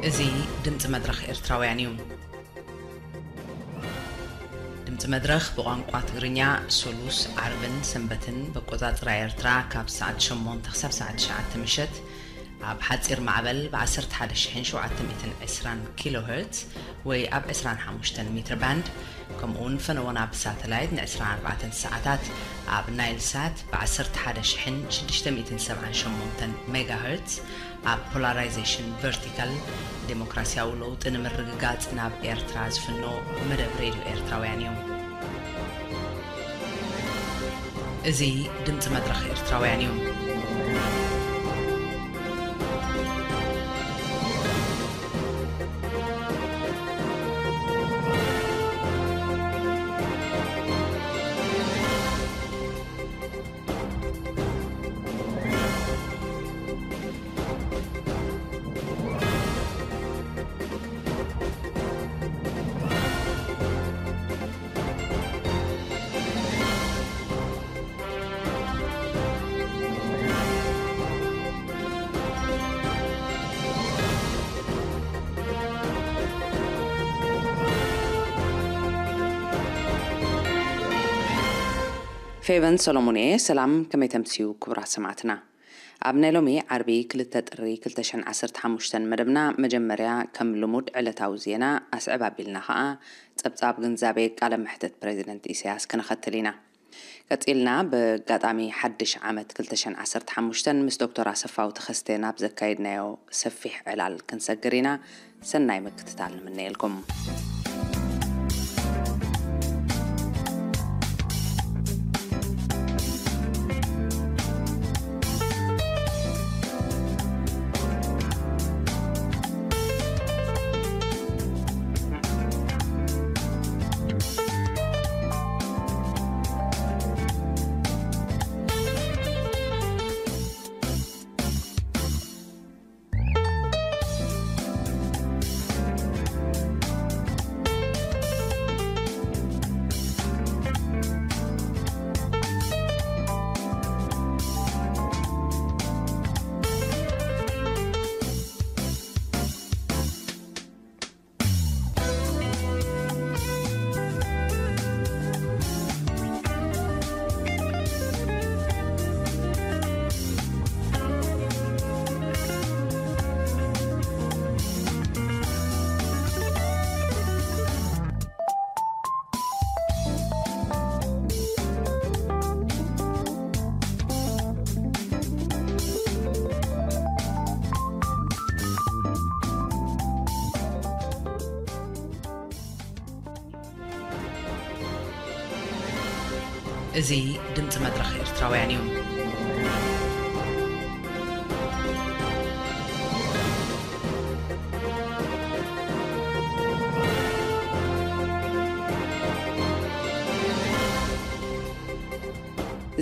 እዚ ድምፂ መድረኽ ኤርትራውያን እዩ። ድምፂ መድረኽ ብቋንቋ ትግርኛ ሶሉስ፣ ዓርብን ሰንበትን በቆፃፅራ ኤርትራ ካብ ሰዓት ሸሞንተ ክሳብ ሰዓት ትሽዓተ ምሸት ኣብ ሓፂር ማዕበል ብ ዓሰርተ ሓደ ሺሕን ሸውዓተ ሚእትን ዕስራን ኪሎ ሄርትዝ ወይ ኣብ ዕስራን ሓሙሽተን ሜትር ባንድ፣ ከምኡ እውን ፈነወና ብሳተላይት ን ዕስራን ኣርባዕተን ሰዓታት ኣብ ናይል ሳት ብ ዓሰርተ ሓደ ሺሕን ሽዱሽተ ሚእትን ሰብዓን ሸሞንተን ሜጋ ሄርትዝ ኣብ ፖላራይዜሽን ቨርቲካል፣ ዴሞክራሲያዊ ለውጢ ንምርግጋጽ ናብ ኤርትራ ዝፍኖ መደብ ሬድዮ ኤርትራውያን እዩ። እዚ ድምጺ መድረኽ ኤርትራውያን እዩ። ፌቨን ሰሎሞን እየ። ሰላም፣ ከመይ ተምስዩ ክቡራት ሰማዕትና? ኣብ ናይ ሎሚ ዓርቢ ክልተ ጥሪ ክልተ ሽሕን ዓሰርተ ሓሙሽተን መደብና መጀመርያ ከም ልሙድ ዕለታዊ ዜና ኣስዕብ ኣቢልና ኸኣ ጸብጻብ ግንዛቤ ቃለ መሕተት ፕረዚደንት ኢሳያስ ክነኸትል ኢና። ቀጺልና ብኣጋጣሚ ሓድሽ ዓመት ክልተ ሽሕን ዓሰርተ ሓሙሽተን ምስ ዶክተር ኣሰፋው ተኸስተ ናብ ዘካየድናዮ ሰፊሕ ዕላል ክንሰግር ኢና። ሰናይ ምክትታል ንምነየልኩም። እዚ ድምጺ መድረኽ ኤርትራውያን እዩ።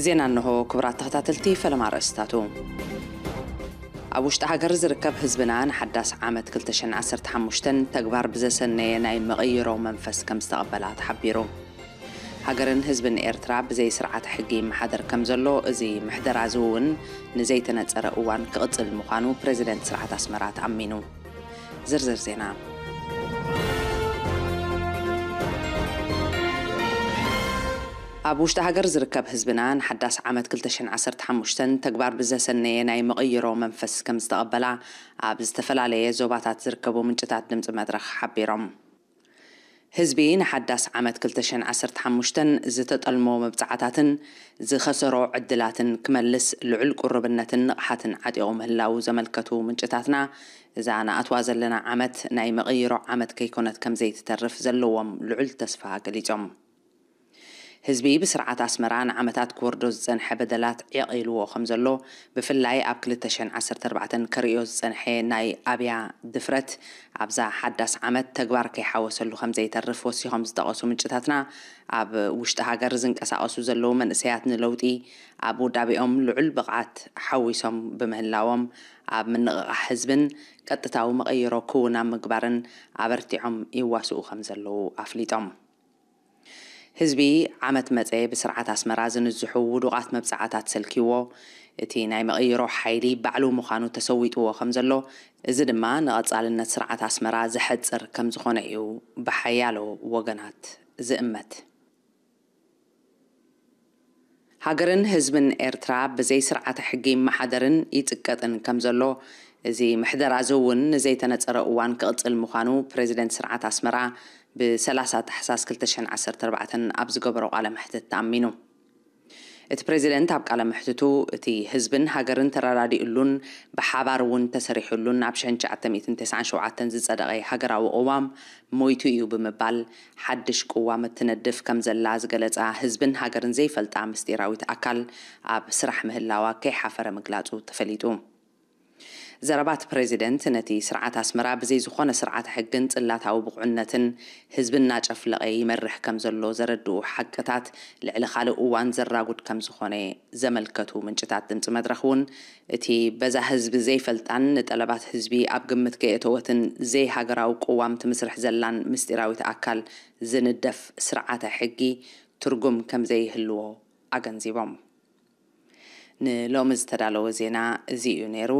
ዜና እንሆ። ክቡራት ተኸታተልቲ፣ ፈለማ ኣርእስታቱ። ኣብ ውሽጢ ሃገር ዝርከብ ህዝብና ንሓዳስ ዓመት ክልተ ሽሕን ዓሰርተ ሓሙሽተን ተግባር ብዘሰነየ ናይ መቐይሮ መንፈስ ከም ዝተቐበላ ተሓቢሩ። ሃገርን ህዝብን ኤርትራ ብዘይ ስርዓት ሕጊ ይመሓደር ከም ዘሎ፣ እዚ ምሕደራ እዚ እውን ንዘይተነጸረ እዋን ክቕጽል ምዃኑ ፕረዚደንት ስርዓት ኣስመራ ተኣሚኑ። ዝርዝር ዜና። ኣብ ውሽጢ ሃገር ዝርከብ ህዝብና ንሓዳስ ዓመት ክልተ ሽሕን ዓሰርተ ሓሙሽተን ተግባር ብዘሰነየ ናይ መቐይሮ መንፈስ ከም ዝተቐበላ ኣብ ዝተፈላለየ ዞባታት ዝርከቡ ምንጭታት ድምፂ መድረኽ ሓቢሮም። ህዝቢ ንሓዳስ ዓመት ክልተ ሽሕን ዓሰርተ ሓሙሽተን ዝተጠልሞ መብጽዓታትን ዝኸሰሮ ዕድላትን ክመልስ ልዑል ቁርብነትን ንቕሓትን ዓጢቑ ምህላዉ ዘመልከቱ ምንጭታትና፣ እዛ ንኣትዋ ዘለና ዓመት ናይ መቐይሮ ዓመት ከይኮነት ከም ዘይትተርፍ ዘለዎም ልዑል ተስፋ ገሊጾም። ህዝቢ ብስርዓት ኣስመራ ንዓመታት ክወርዶ ዝጸንሐ በደላት ዒቕ ኢልዎ ከም ዘሎ፣ ብፍላይ ኣብ ክልተ ሽሕን ዓሰርተ ኣርባዕተን ከርእዮ ዝጸንሐ ናይ ኣብያ ድፍረት፣ ኣብዛ ሓዳስ ዓመት ተግባር ከይሓወሰሉ ከም ዘይተርፍ ወሲኾም ዝጠቐሱ ምንጭታትና፣ ኣብ ውሽጢ ሃገር ዝንቀሳቐሱ ዘለዉ መንእሰያት ንለውጢ ኣብ ውዳቤኦም ልዑል ብቕዓት ሓዊሶም ብምህላዎም፣ ኣብ ምንቕቓሕ ህዝብን ቀጥታዊ መቐይሮ ክውን ኣብ ምግባርን ኣበርቲዖም ይዋስኡ ከም ዘለዉ ኣፍሊጦም። ህዝቢ ዓመት መጸ ብስርዓት ኣስመራ ዝንዝሑ ውዱቓት መብጽዓታት ሰልኪዎ፣ እቲ ናይ መቐይሮ ሓይሊ ባዕሉ ምዃኑ ተሰዊጥዎ ከም ዘሎ፣ እዚ ድማ ንቐጻልነት ስርዓት ኣስመራ ዘሐጽር ከም ዝኾነ እዩ ብሓያሎ ወገናት ዝእመት። ሃገርን ህዝብን ኤርትራ ብዘይ ስርዓተ ሕጊ ይመሓደርን ይጽቀጥን ከም ዘሎ፣ እዚ ምሕደራ እዚ እውን ንዘይተነጸረ እዋን ክቕጽል ምዃኑ ፕረዚደንት ስርዓት ኣስመራ ብ30 ታሕሳስ ክልተ ሽሕን ዓሰርተ ኣርባዕተን ኣብ ዝገበሮ ቃለ መሕትት ተኣሚኑ። እቲ ፕረዚደንት ኣብ ቃለ መሕትቱ፣ እቲ ህዝብን ሃገርን ተረዳዲኡሉን ብሓባር እውን ተሰሪሑሉን ኣብ ሽሕን ትሽዓተ ሚእትን ተስዓን ሸውዓተን ዝጸደቐ ሃገራዊ ቅዋም ሞይቱ እዩ ብምባል፣ ሓድሽ ቅዋም እትነድፍ ከም ዘላ ዝገለጻ ህዝብን ሃገርን ዘይፈልጣ ምስጢራዊት ኣካል ኣብ ስራሕ ምህላዋ ከይሓፈረ ምግላጹ ተፈሊጡ። ዘረባት ፕረዚደንት ነቲ ስርዓት ኣስመራ ብዘይ ዝኾነ ስርዓተ ሕግን ጽላታዊ ብቑዕነትን ህዝቢ እናጨፍለቐ ይመርሕ ከም ዘሎ ዘረድኡ ሓቅታት ልዕሊ ካልእ እዋን ዘራጉድ ከም ዝኾነ ዘመልከቱ ምንጭታት ድምጺ መድረኽ እውን፣ እቲ በዛ ህዝቢ ዘይፈልጣን ንጠለባት ህዝቢ ኣብ ግምት ከየእተወትን ዘይሃገራዊ ቅዋም ትምስርሕ ዘላን ምስጢራዊት ኣካል ዝንደፍ ስርዓተ ሕጊ ትርጉም ከም ዘይህልዎ ኣገንዚቦም። ንሎሚ ዝተዳለወ ዜና እዚ እዩ ነይሩ።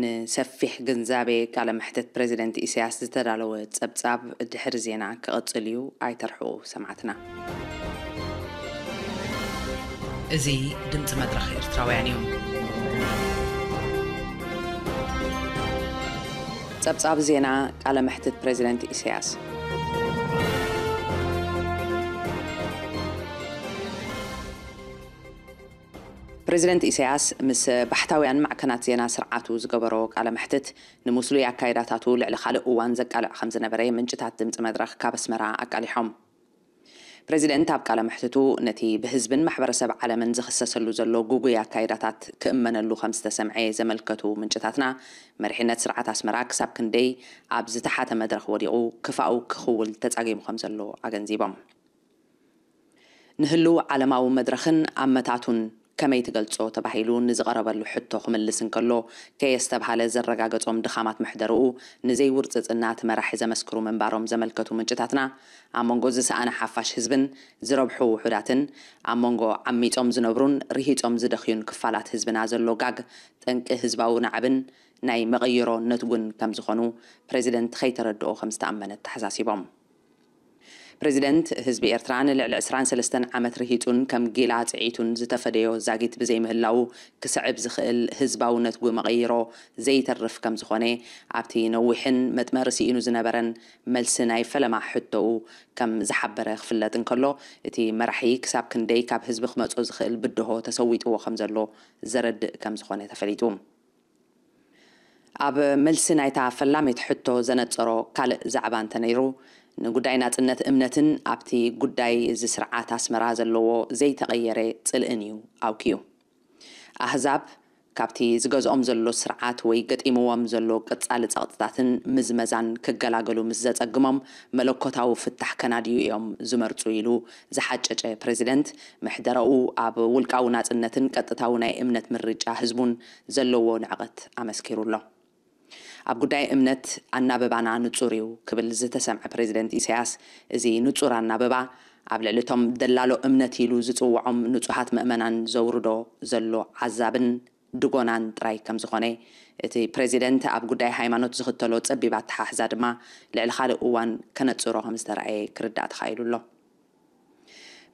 ንሰፊሕ ግንዛቤ ቃለ መሕትት ፕረዚደንት ኢሳያስ ዝተዳለወ ጸብጻብ ድሕሪ ዜና ክቕጽል እዩ። ኣይተርሕቑ ሰማዕትና። እዚ ድምጺ መድረኽ ኤርትራውያን እዩ። ጸብጻብ ዜና ቃለ መሕትት ፕረዚደንት ኢሳያስ። ፕረዚደንት ኢሳያስ ምስ ባሕታውያን ማዕከናት ዜና ስርዓቱ ዝገበሮ ቃለ መሕትት፣ ንምስሉይ ኣካይዳታቱ ልዕሊ ካልእ እዋን ዘቃልዕ ከም ዝነበረ ምንጭታት ድምጺ መድረኽ ካብ ኣስመራ ኣቃሊሖም። ፕረዚደንት ኣብ ቃለ መሕትቱ፣ ነቲ ብህዝብን ማሕበረሰብ ዓለምን ዝኽሰሰሉ ዘሎ ግጉይ ኣካይዳታት ክእመነሉ ከም ዝተሰምዐ ዘመልከቱ ምንጭታትና፣ መሪሕነት ስርዓት ኣስመራ ክሳብ ክንደይ ኣብ ዝተሓተ መድረኽ ወዲቑ ክፋኡ ክኽውል ተጻጊሙ ከም ዘሎ ኣገንዚቦም። ንህልው ዓለማዊ መድረኽን ኣመታቱን ከመይ ትገልጾ ተባሂሉ ንዝቐረበሉ ሕቶ ክምልስ እንከሎ፣ ከየስተብሃለ ዘረጋገጾም ድኻማት ምሕደርኡ ንዘይውርጽጽና እቲ መራሒ ዘመስክሩ ምንባሮም ዘመልከቱ ምንጭታትና፣ ኣብ መንጎ ዝሰኣነ ሓፋሽ ህዝብን ዝረብሑ ውሑዳትን፣ ኣብ መንጎ ዓሚጾም ዝነብሩን ርሂጾም ዝደኽዩን ክፋላት ህዝብና ዘሎ ጋግ፣ ጠንቂ ህዝባዊ ናዕብን ናይ መቐይሮ ነትጉን ከም ዝኾኑ ፕረዚደንት ከይተረድኦ ከም ዝተኣመነ ተሓሳሲቦም። ፕረዚደንት፣ ህዝቢ ኤርትራ ንልዕሊ ዕስራን ሰለስተን ዓመት ርሂጹን ከም ጊላ ጽዒቱን ዝተፈደዮ ዛጊት ብዘይምህላዉ፣ ክስዕብ ዝኽእል ህዝባዊ ነትጉ መቐይሮ ዘይተርፍ ከም ዝኾነ፣ ኣብቲ ነዊሕን መጥመሪ ስኢኑ ዝነበረን መልሲ ናይ ፈለማ ሕቶኡ ከም ዝሓበረ ክፍለጥ እንከሎ፣ እቲ መራሒ ክሳብ ክንደይ ካብ ህዝቢ ክመጾ ዝኽእል ብድሆ ተሰዊጥዎ ከም ዘሎ ዘረድእ ከም ዝኾነ ተፈሊጡ። ኣብ መልሲ ናይታ ፈላሚት ሕቶ ዘነጸሮ ካልእ ዛዕባ እንተነይሩ፣ ንጉዳይ ናጽነት እምነትን ኣብቲ ጉዳይ እዚ ስርዓት ኣስመራ ዘለዎ ዘይተቐየረ ጽልእን እዩ ኣውኪዩ። ኣህዛብ ካብቲ ዝገዝኦም ዘሎ ስርዓት ወይ ገጢምዎም ዘሎ ቀጻሊ ጸቕጥታትን ምዝመዛን ክገላገሉ ምስ ዘጸግሞም፣ መለኮታዊ ፍታሕ ከናድዩ እዮም ዝመርጹ ኢሉ ዝሓጨጨ ፕረዚደንት፣ ምሕደረኡ ኣብ ውልቃዊ ናጽነትን ቀጥታዊ ናይ እምነት ምርጫ ህዝቡን ዘለዎ ንዕቐት ኣመስኪሩ ኣሎ። ኣብ ጉዳይ እምነት ኣናብባና ንጹር እዩ ክብል ዝተሰምዐ ፕረዚደንት ኢሳያስ፣ እዚ ንጹር ኣናብባ ኣብ ልዕሊ እቶም ደላሎ እምነት ኢሉ ዝጽውዖም ንጹሃት ምእመናን ዘውርዶ ዘሎ ዓዛብን ድጎናን ጥራይ ከም ዝኾነ፣ እቲ ፕረዚደንት ኣብ ጉዳይ ሃይማኖት ዝኽተሎ ጸቢብ ኣተሓሕዛ ድማ ልዕሊ ካልእ እዋን ከነጽሮ ከም ዝተራእየ ክርዳእ ተኻኢሉ ኣሎ።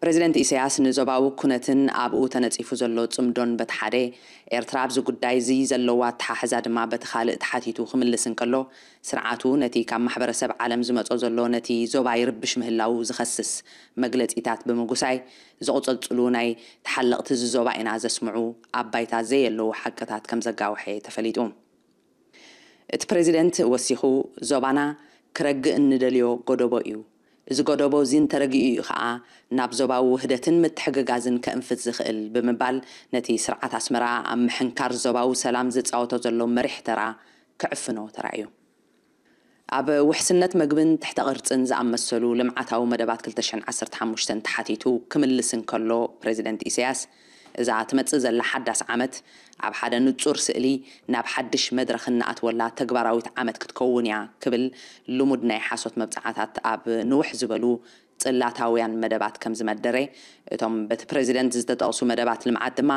ፕረዚደንት ኢሳያስ ንዞባዊ ኩነትን ኣብኡ ተነጺፉ ዘሎ ጽምዶን በቲ ሓደ፣ ኤርትራ ኣብዚ ጉዳይ እዚ ዘለዋ ኣተሓሕዛ ድማ በቲ ካልእ ተሓቲቱ ክምልስ እንከሎ፣ ስርዓቱ ነቲ ካብ ማሕበረሰብ ዓለም ዝመጾ ዘሎ ነቲ ዞባ ይርብሽ ምህላዉ ዝኸስስ መግለጺታት ብምጉሳይ፣ ዝቕጽጽሉ ናይ ተሓለቕቲ እዚ ዞባ ኢና ዘስምዑ ኣብ ባይታ ዘየለዉ ሓቅታት ከም ዘጋውሐ ተፈሊጡ። እቲ ፕረዚደንት ወሲኹ፣ ዞባና ክረግእ እንደልዮ ጎደቦ እዩ። እዚ ጎደቦ እዚ እንተረጊኡ እዩ ኸኣ ናብ ዞባዊ ውህደትን ምትሕግጋዝን ከእንፍት ዝኽእል ብምባል፣ ነቲ ስርዓት ኣስመራ ኣብ ምሕንካር ዞባዊ ሰላም ዝጻወቶ ዘሎ መሪሕ ተራ ክዕፍኖ ተራእዩ። ኣብ ውሕስነት መግብን ትሕተ ቅርጽን ዝኣመሰሉ ልምዓታዊ መደባት ክልተ ሽሕን ዓሰርተ ሓሙሽተን ተሓቲቱ ክምልስ እንከሎ፣ ፕረዚደንት ኢሳያስ፣ እዛ ትመጽእ ዘላ ሓዳስ ዓመት ኣብ ሓደ ንጹር ስእሊ ናብ ሓድሽ መድረኽ እንኣትወላ ተግባራዊት ዓመት ክትከውን እያ ክብል ልሙድ ናይ ሓሶት መብጽዓታት ኣብ ንውሕ ዝበሉ ጽላታውያን መደባት ከም ዝመደረ፣ እቶም በቲ ፕረዚደንት ዝተጠቕሱ መደባት ልምዓት ድማ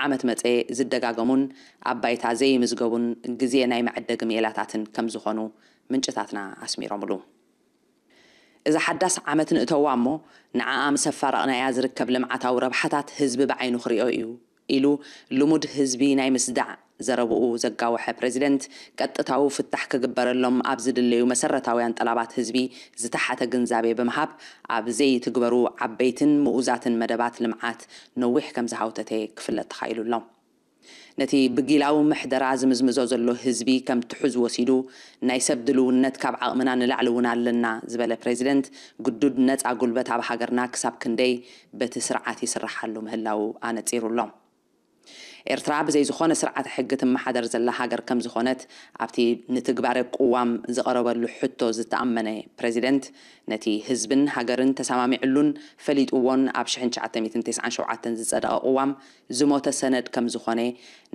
ዓመት መጸ ዝደጋገሙን ኣብ ባይታ ዘይምዝገቡን ግዜ ናይ መዐደጊ ሜላታትን ከም ዝኾኑ ምንጭታትና ኣስሚሮምሉ። እዛ ሓዳስ ዓመት ንእተዋ እሞ፣ ንዓኣ ምስ ኣፋረቕናያ ዝርከብ ልምዓታዊ ረብሓታት ህዝቢ ብዓይኑ ክርእዮ እዩ ኢሉ ልሙድ ህዝቢ ናይ ምስዳዕ ዘረብኡ ዘጋወሐ ፕረዚደንት፣ ቀጥታዊ ፍታሕ ክግበረሎም ኣብ ዝድለዩ መሰረታውያን ጠላባት ህዝቢ ዝተሓተ ግንዛቤ ብምሃብ፣ ኣብ ዘይትግበሩ ዓበይትን ምኡዛትን መደባት ልምዓት ነዊሕ ከም ዝሃውተተ ክፍለጥ ተኻኢሉ ኣሎ። ነቲ ብጊላዊ ምሕደራ ዝምዝምዞ ዘሎ ህዝቢ ከም ትሑዝ ወሲዱ፣ ናይ ሰብ ድልውነት ካብ ዓቕምና ንላዕሊ እውን ኣለና ዝበለ ፕረዚደንት፣ ግዱድ ነጻ ጉልበት ኣብ ሃገርና ክሳብ ክንደይ በቲ ስርዓት ይስርሓሉ ምህላዉ ኣነጺሩ ኣሎ። ኤርትራ ብዘይ ዝኾነ ስርዓተ ሕጊ ትመሓደር ዘላ ሃገር ከም ዝኾነት ኣብቲ ንትግባረ ቅዋም ዝቐረበሉ ሕቶ ዝተኣመነ ፕረዚደንት፣ ነቲ ህዝብን ሃገርን ተሰማሚዕሉን ፈሊጥዎን ኣብ ሽሕን ትሽዓተ ሚእትን ተስዓን ሸውዓተን ዝጸደቐ ቅዋም ዝሞተ ሰነድ ከም ዝኾነ፣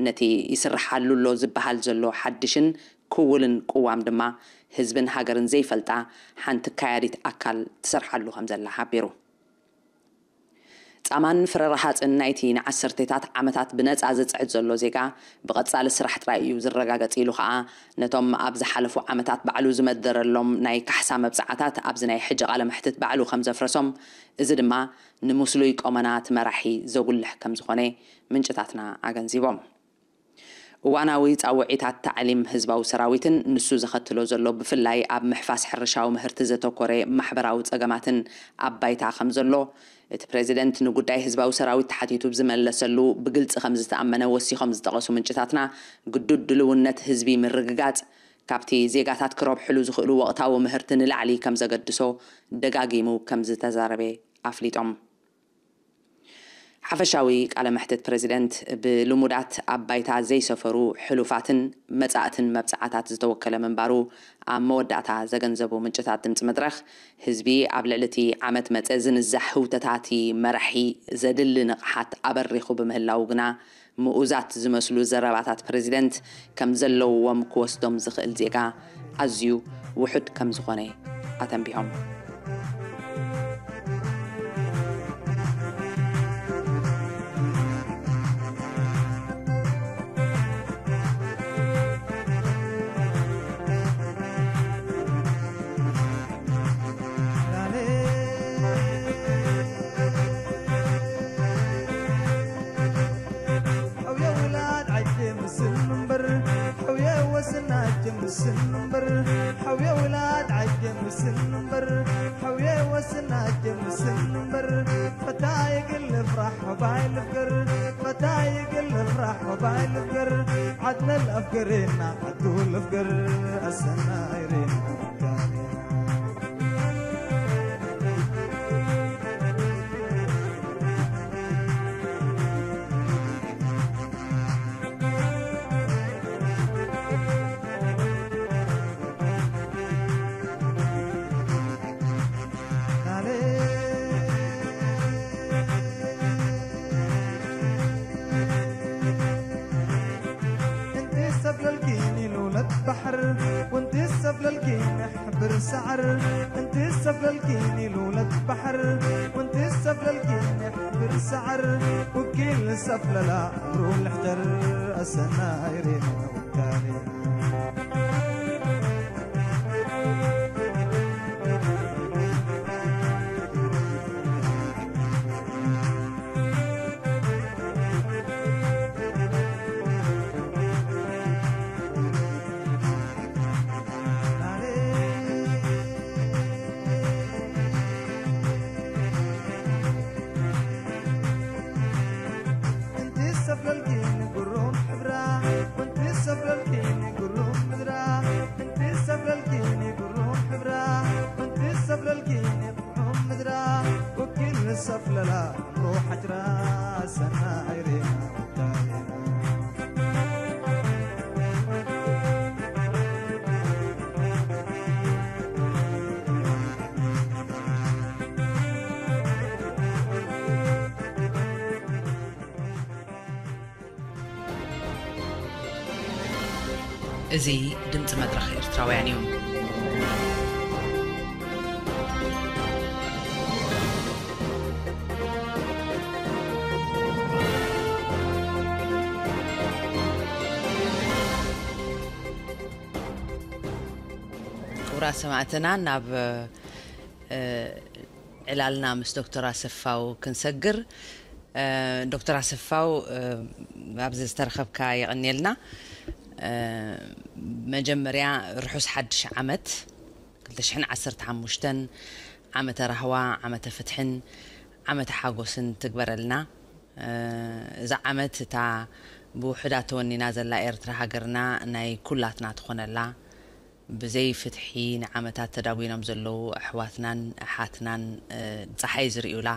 ነቲ ይስርሓሉ ኣሎ ዝበሃል ዘሎ ሓድሽን ክውልን ቅዋም ድማ ህዝብን ሃገርን ዘይፈልጣ ሓንቲ ካያዲት ኣካል ትሰርሓሉ ከም ዘላ ሓቢሩ። ጻማን ፍረ ረሃጽን ናይቲ ንዓሰርተታት ዓመታት ብነጻ ዝጽዕት ዘሎ ዜጋ፣ ብቐጻሊ ስራሕ ጥራይ እዩ ዝረጋገጽ ኢሉ ከኣ፣ ነቶም ኣብ ዝሓለፉ ዓመታት ባዕሉ ዝመደረሎም ናይ ካሕሳ መብጽዓታት ኣብዚ ናይ ሕጂ ቃለ መሕትት ባዕሉ ከም ዘፍረሶም፣ እዚ ድማ ንምስሉይ ቆመና እቲ መራሒ ዘጉልሕ ከም ዝኾነ ምንጭታትና ኣገንዚቦም። እዋናዊ ጻውዒታት ታዕሊም ህዝባዊ ሰራዊትን ንሱ ዘኸትሎ ዘሎ ብፍላይ ኣብ ምሕፋስ ሕርሻዊ ምህርቲ ዘተኮረ ማሕበራዊ ጸገማትን ኣብ ባይታ ከም ዘሎ፣ እቲ ፕረዚደንት ንጉዳይ ህዝባዊ ሰራዊት ተሓቲቱ ብዝመለሰሉ ብግልጺ ከም ዝተኣመነ ወሲኾም ዝጠቐሱ ምንጭታትና፣ ግዱድ ድልውነት ህዝቢ ምርግጋጽ፣ ካብቲ ዜጋታት ክረብሕሉ ዝኽእሉ ወቕታዊ ምህርቲ ንላዕሊ ከም ዘገድሶ ደጋጊሙ ከም ዝተዛረበ ኣፍሊጦም። ሓፈሻዊ ቃለ መሕትት ፕረዚደንት ብልሙዳት ኣብ ባይታ ዘይሰፈሩ ሕሉፋትን መጻእትን መብጽዓታት ዝተወከለ ምንባሩ ኣብ መወዳእታ ዘገንዘቡ ምንጭታት ድምጺ መድረኽ፣ ህዝቢ ኣብ ልዕሊ እቲ ዓመት መጸ ዝንዛሕ ህውተታቲ መራሒ ዘድሊ ንቕሓት ኣበሪኹ ብምህላዉ ግና፣ ምኡዛት ዝመስሉ ዘረባታት ፕረዚደንት ከም ዘለውዎም ክወስዶም ዝኽእል ዜጋ ኣዝዩ ውሑድ ከም ዝኾነ ኣተንቢሆም። حوية ولاد عجة مسن نمبر، حوية وسن عجة مسن نمبر، حوية ولاد عجة مسن نمبر، حوية وسن عجة مسن نمبر. فتاي قل فرح وباي الفقر، فتاي قل فرح وباي الفقر. عدنا الأفقرين، عدو الأفقر، السنايرين. انت السفلة الكيني لولد بحر، وانت السفلة الكيني حبر سعر. انت السفلة الكيني لولد بحر، وانت السفلة الكيني حبر سعر. وكل سفلة لا روح احتر، السنايرين والتاني. انت السفلة الكيني قروم حبرة، وانت السفلة الكيني قروم مدرة. انت السفلة الكيني قروم حبرة، وانت السفلة الكيني قروم مدرة. وكل سفلة لا روح حجرة، سنة عيرين. እዚ ድምፂ መድረኽ ኤርትራውያን እዩ። ክቡራት ሰማዕትና፣ ናብ ዕላልና ምስ ዶክተር ኣሰፋው ክንሰግር። ዶክተር ኣሰፋው፣ ኣብዚ ዝተረኸብካ የቐንየልና። መጀመርያ፣ ርሑስ ሓድሽ ዓመት። ክልተ ሽሕን ዓሰርተ ሓሙሽተን ዓመተ ራህዋ፣ ዓመተ ፍትሕን ዓመተ ሓጎስን ትግበረልና። እዛ ዓመት፣ እታ ብውሑዳት ተወኒና ዘላ ኤርትራ ሃገርና፣ ናይ ኩላትና ትኾነላ፣ ብዘይ ፍትሒ ንዓመታት ተዳጒኖም ዘለዉ ኣሕዋትናን ኣሓትናን ጸሓይ ዝርእዩላ፣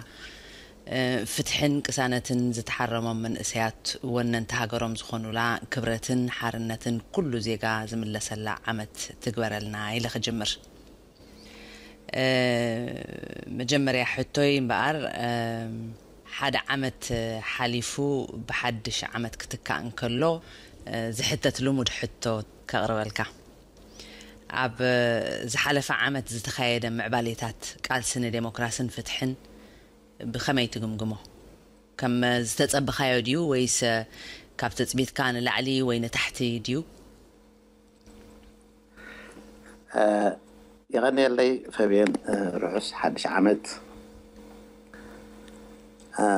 ፍትሕን ቅሳነትን ዝተሓረሞም መንእሰያት ወነንቲ ሃገሮም ዝኾኑላ፣ ክብረትን ሓርነትን ኩሉ ዜጋ ዝምለሰላ ዓመት ትግበረልና ኢለ ክጅምር። መጀመርያ ሕቶይ እምበኣር፣ ሓደ ዓመት ሓሊፉ ብሓድሽ ዓመት ክትካእ እንከሎ ዝሕተት ልሙድ ሕቶ ከቕርበልካ። ኣብ ዝሓለፈ ዓመት ዝተኻየደ ምዕባሌታት ቃልሲ ንዴሞክራስን ፍትሕን ብኸመይ ትግምግሞ? ከም ዝተጸበኻዮ ድዩ፣ ወይስ ካብ ትጽቢትካ ንላዕሊ ወይ ንታሕቲ ድዩ? የቐንየለይ ፈብየን፣ ርሑስ ሓድሽ ዓመት።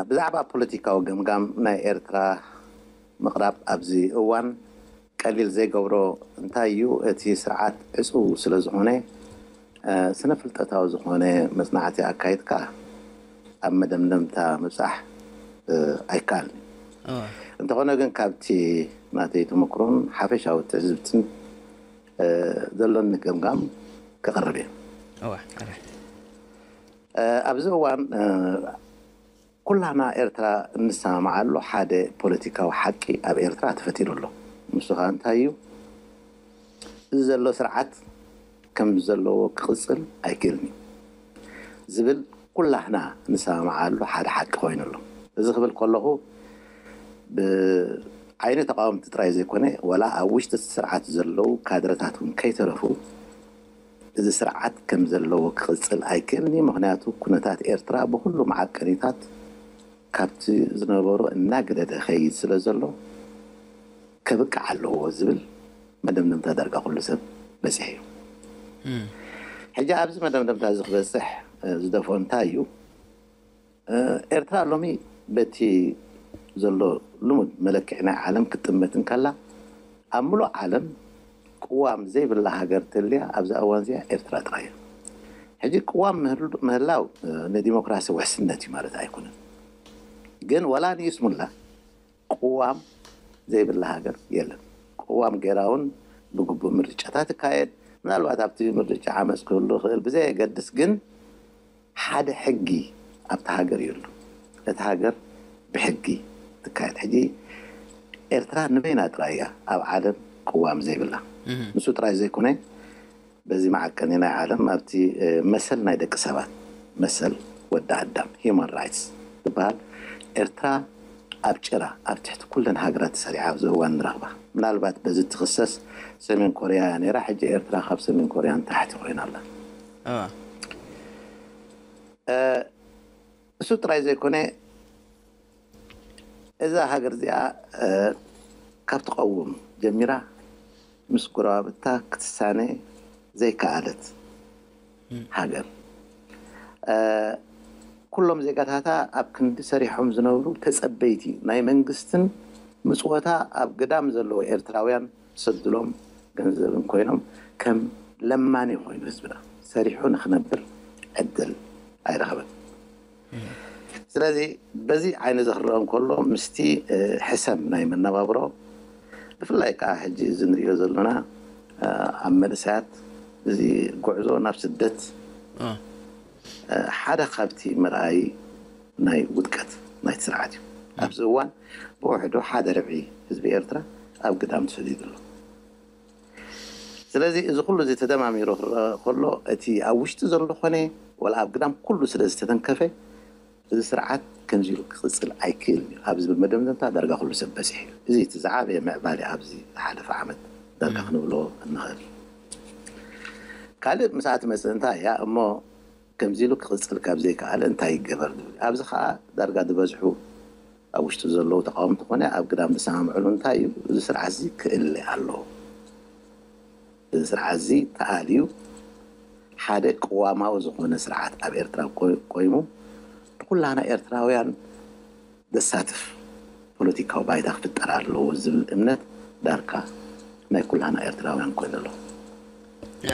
ብዛዕባ ፖለቲካዊ ገምጋም ናይ ኤርትራ ምቕራብ ኣብዚ እዋን ቀሊል ዘይገብሮ እንታይ እዩ፣ እቲ ስርዓት ዕጹው ስለ ዝኾነ፣ ስነ ፍልጠታዊ ዝኾነ መጽናዕቲ ኣካይድካ ኣብ መደምደምታ ምብጻሕ ኣይከኣልን። እንተኾነ ግን ካብቲ ናተይ ተመክሮን ሓፈሻዊ ትዕዝብትን ዘሎኒ ገምጋም ከቕርብ እየ። ኣብዚ እዋን ኩላና ኤርትራ እንሰማማዓሉ ሓደ ፖለቲካዊ ሓቂ ኣብ ኤርትራ ተፈጢሩ ኣሎ። ንሱ ኸኣ እንታይ እዩ? እዚ ዘሎ ስርዓት ከም ዘለዎ ክቕጽል ኣይክእልን እዩ ዝብል ኩላህና ንሰማማዓሉ ሓደ ሓቂ ኮይኑ ኣሎ። እዚ ክብል ከለኹ ብዓይኒ ተቃወምቲ ጥራይ ዘይኮነ፣ ወላ ኣብ ውሽጢ እቲ ስርዓት ዘለዉ ካድረታት እውን ከይተረፉ፣ እዚ ስርዓት ከም ዘለዎ ክቕጽል ኣይክእልን እዩ። ምኽንያቱ ኩነታት ኤርትራ ብኹሉ መዓቀኒታት ካብቲ ዝነበሮ እናገደደ ኸይድ ስለ ዘሎ፣ ከብቅዕ ኣለዎ ዝብል መደምደምታ ዳርጋ ኩሉ ሰብ በጺሑ እዩ። ሕጂ ኣብዚ መደምደምታ እዚ ክበጽሕ ዝደፍኦ እንታይ እዩ? ኤርትራ ሎሚ በቲ ዘሎ ልሙድ መለክዒ ናይ ዓለም ክትጥመት እንከላ፣ ኣብ ምሉእ ዓለም ቅዋም ዘይብላ ሃገር ተልያ ኣብዛ እዋን እዚኣ ኤርትራ ጥራይ እያ። ሕጂ ቅዋም ምህላው ንዲሞክራሲ ውሕስነት እዩ ማለት ኣይኮነን። ግን ወላ ንይስሙላ ቅዋም ዘይብላ ሃገር የለን። ቅዋም ጌራ እውን ብግቡእ ምርጫታት ይካየድ። ምናልባት ኣብቲ ምርጫ ዓመፅ ክህሉ ይኽእል፣ ብዘየገድስ ግን ሓደ ሕጊ ኣብቲ ሃገር የሉ። እቲ ሃገር ብሕጊ ትካየድ። ሕጂ ኤርትራ ንበይና ጥራይ እያ ኣብ ዓለም ቅዋም ዘይብላ። ንሱ ጥራይ ዘይኮነ፣ በዚ መዓቀኒ ናይ ዓለም ኣብቲ መሰል ናይ ደቂ ሰባት፣ መሰል ወዲ ኣዳም፣ ሂማን ራይትስ ዝበሃል፣ ኤርትራ ኣብ ጭራ ኣብ ትሕቲ ኩለን ሃገራት ተሰሪዓ ኣብዚ እዋን ንረኽባ። ምናልባት በዚ ትኽሰስ ሰሜን ኮርያ እያ ነይራ። ሕጂ ኤርትራ ካብ ሰሜን ኮርያ ንታሕቲ ኮይና ኣላ። እሱ ጥራይ ዘይኮነ፣ እዛ ሃገር እዚኣ ካብ ትቐውም ጀሚራ ምስ ጎረባብታ ክትሳነ ዘይከኣለት ሃገር፣ ኩሎም ዜጋታታ ኣብ ክንዲ ሰሪሖም ዝነብሩ ተጸበይቲ ናይ መንግስትን ምጽወታ ኣብ ግዳም ዘለዉ ኤርትራውያን ሰድሎም ገንዘብን ኮይኖም ከም ለማኒ ኮይኑ ህዝብና ሰሪሑ ንኽነብር ዕድል ኣይረኸበን። ስለዚ በዚ ዓይኒ እዚ ክረአ እንከሎ ምስቲ ሕሰም ናይ መነባብሮ ብፍላይ ከዓ ሕጂ እዚ ንሪኦ ዘለና ኣብ መንእሰያት እዚ ጉዕዞ ናብ ስደት ሓደ ካብቲ መርኣዪ ናይ ውድቀት ናይቲ ስርዓት እዩ። ኣብዚ እዋን ብውሕዱ ሓደ ርብዒ ህዝቢ ኤርትራ ኣብ ግዳም ተሰዲዱ ኣሎ። ስለዚ እዚ ኩሉ እዚ ተደማሚሩ ክረአ ከሎ እቲ ኣብ ውሽጢ ዘሎ ኮነ ወላ ኣብ ግዳም ኩሉ ስለ ዝተተንከፈ እዚ ስርዓት ከምዚ ኢሉ ክቕጽል ኣይክእልን እዩ ኣብ ዝብል መደምደምታ ዳርጋ ኩሉ ሰብ በጺሑ እዩ። እዚ እቲ ዝዓበየ ምዕባለ ኣብዚ ዝሓለፈ ዓመት ዳርጋ ክንብሎ እንኽእል። ካልእ ምስኣ ትመጽእ እንታይ እያ እሞ ከምዚ ኢሉ ክቕጽል ካብ ዘይከኣለ እንታይ ይገበር ዝብል። ኣብዚ ኸኣ ዳርጋ ዝበዝሑ ኣብ ውሽጢ ዘለዉ ተቃወምቲ ኮነ ኣብ ግዳም ዝሰማምዕሉ እንታይ እዩ፣ እዚ ስርዓት እዚ ክእለ ኣለዎ። እዚ ስርዓት እዚ ተኣልዩ ሓደ ቅዋማዊ ዝኾነ ስርዓት ኣብ ኤርትራ ቆ- ቆይሙ ንኩላና ኤርትራውያን ዘሳትፍ ፖለቲካዊ ባይታ ክፍጠር ኣለዎ ዝብል እምነት ዳርካ ናይ ኩላና ኤርትራውያን ኮይኑ ኣሎ።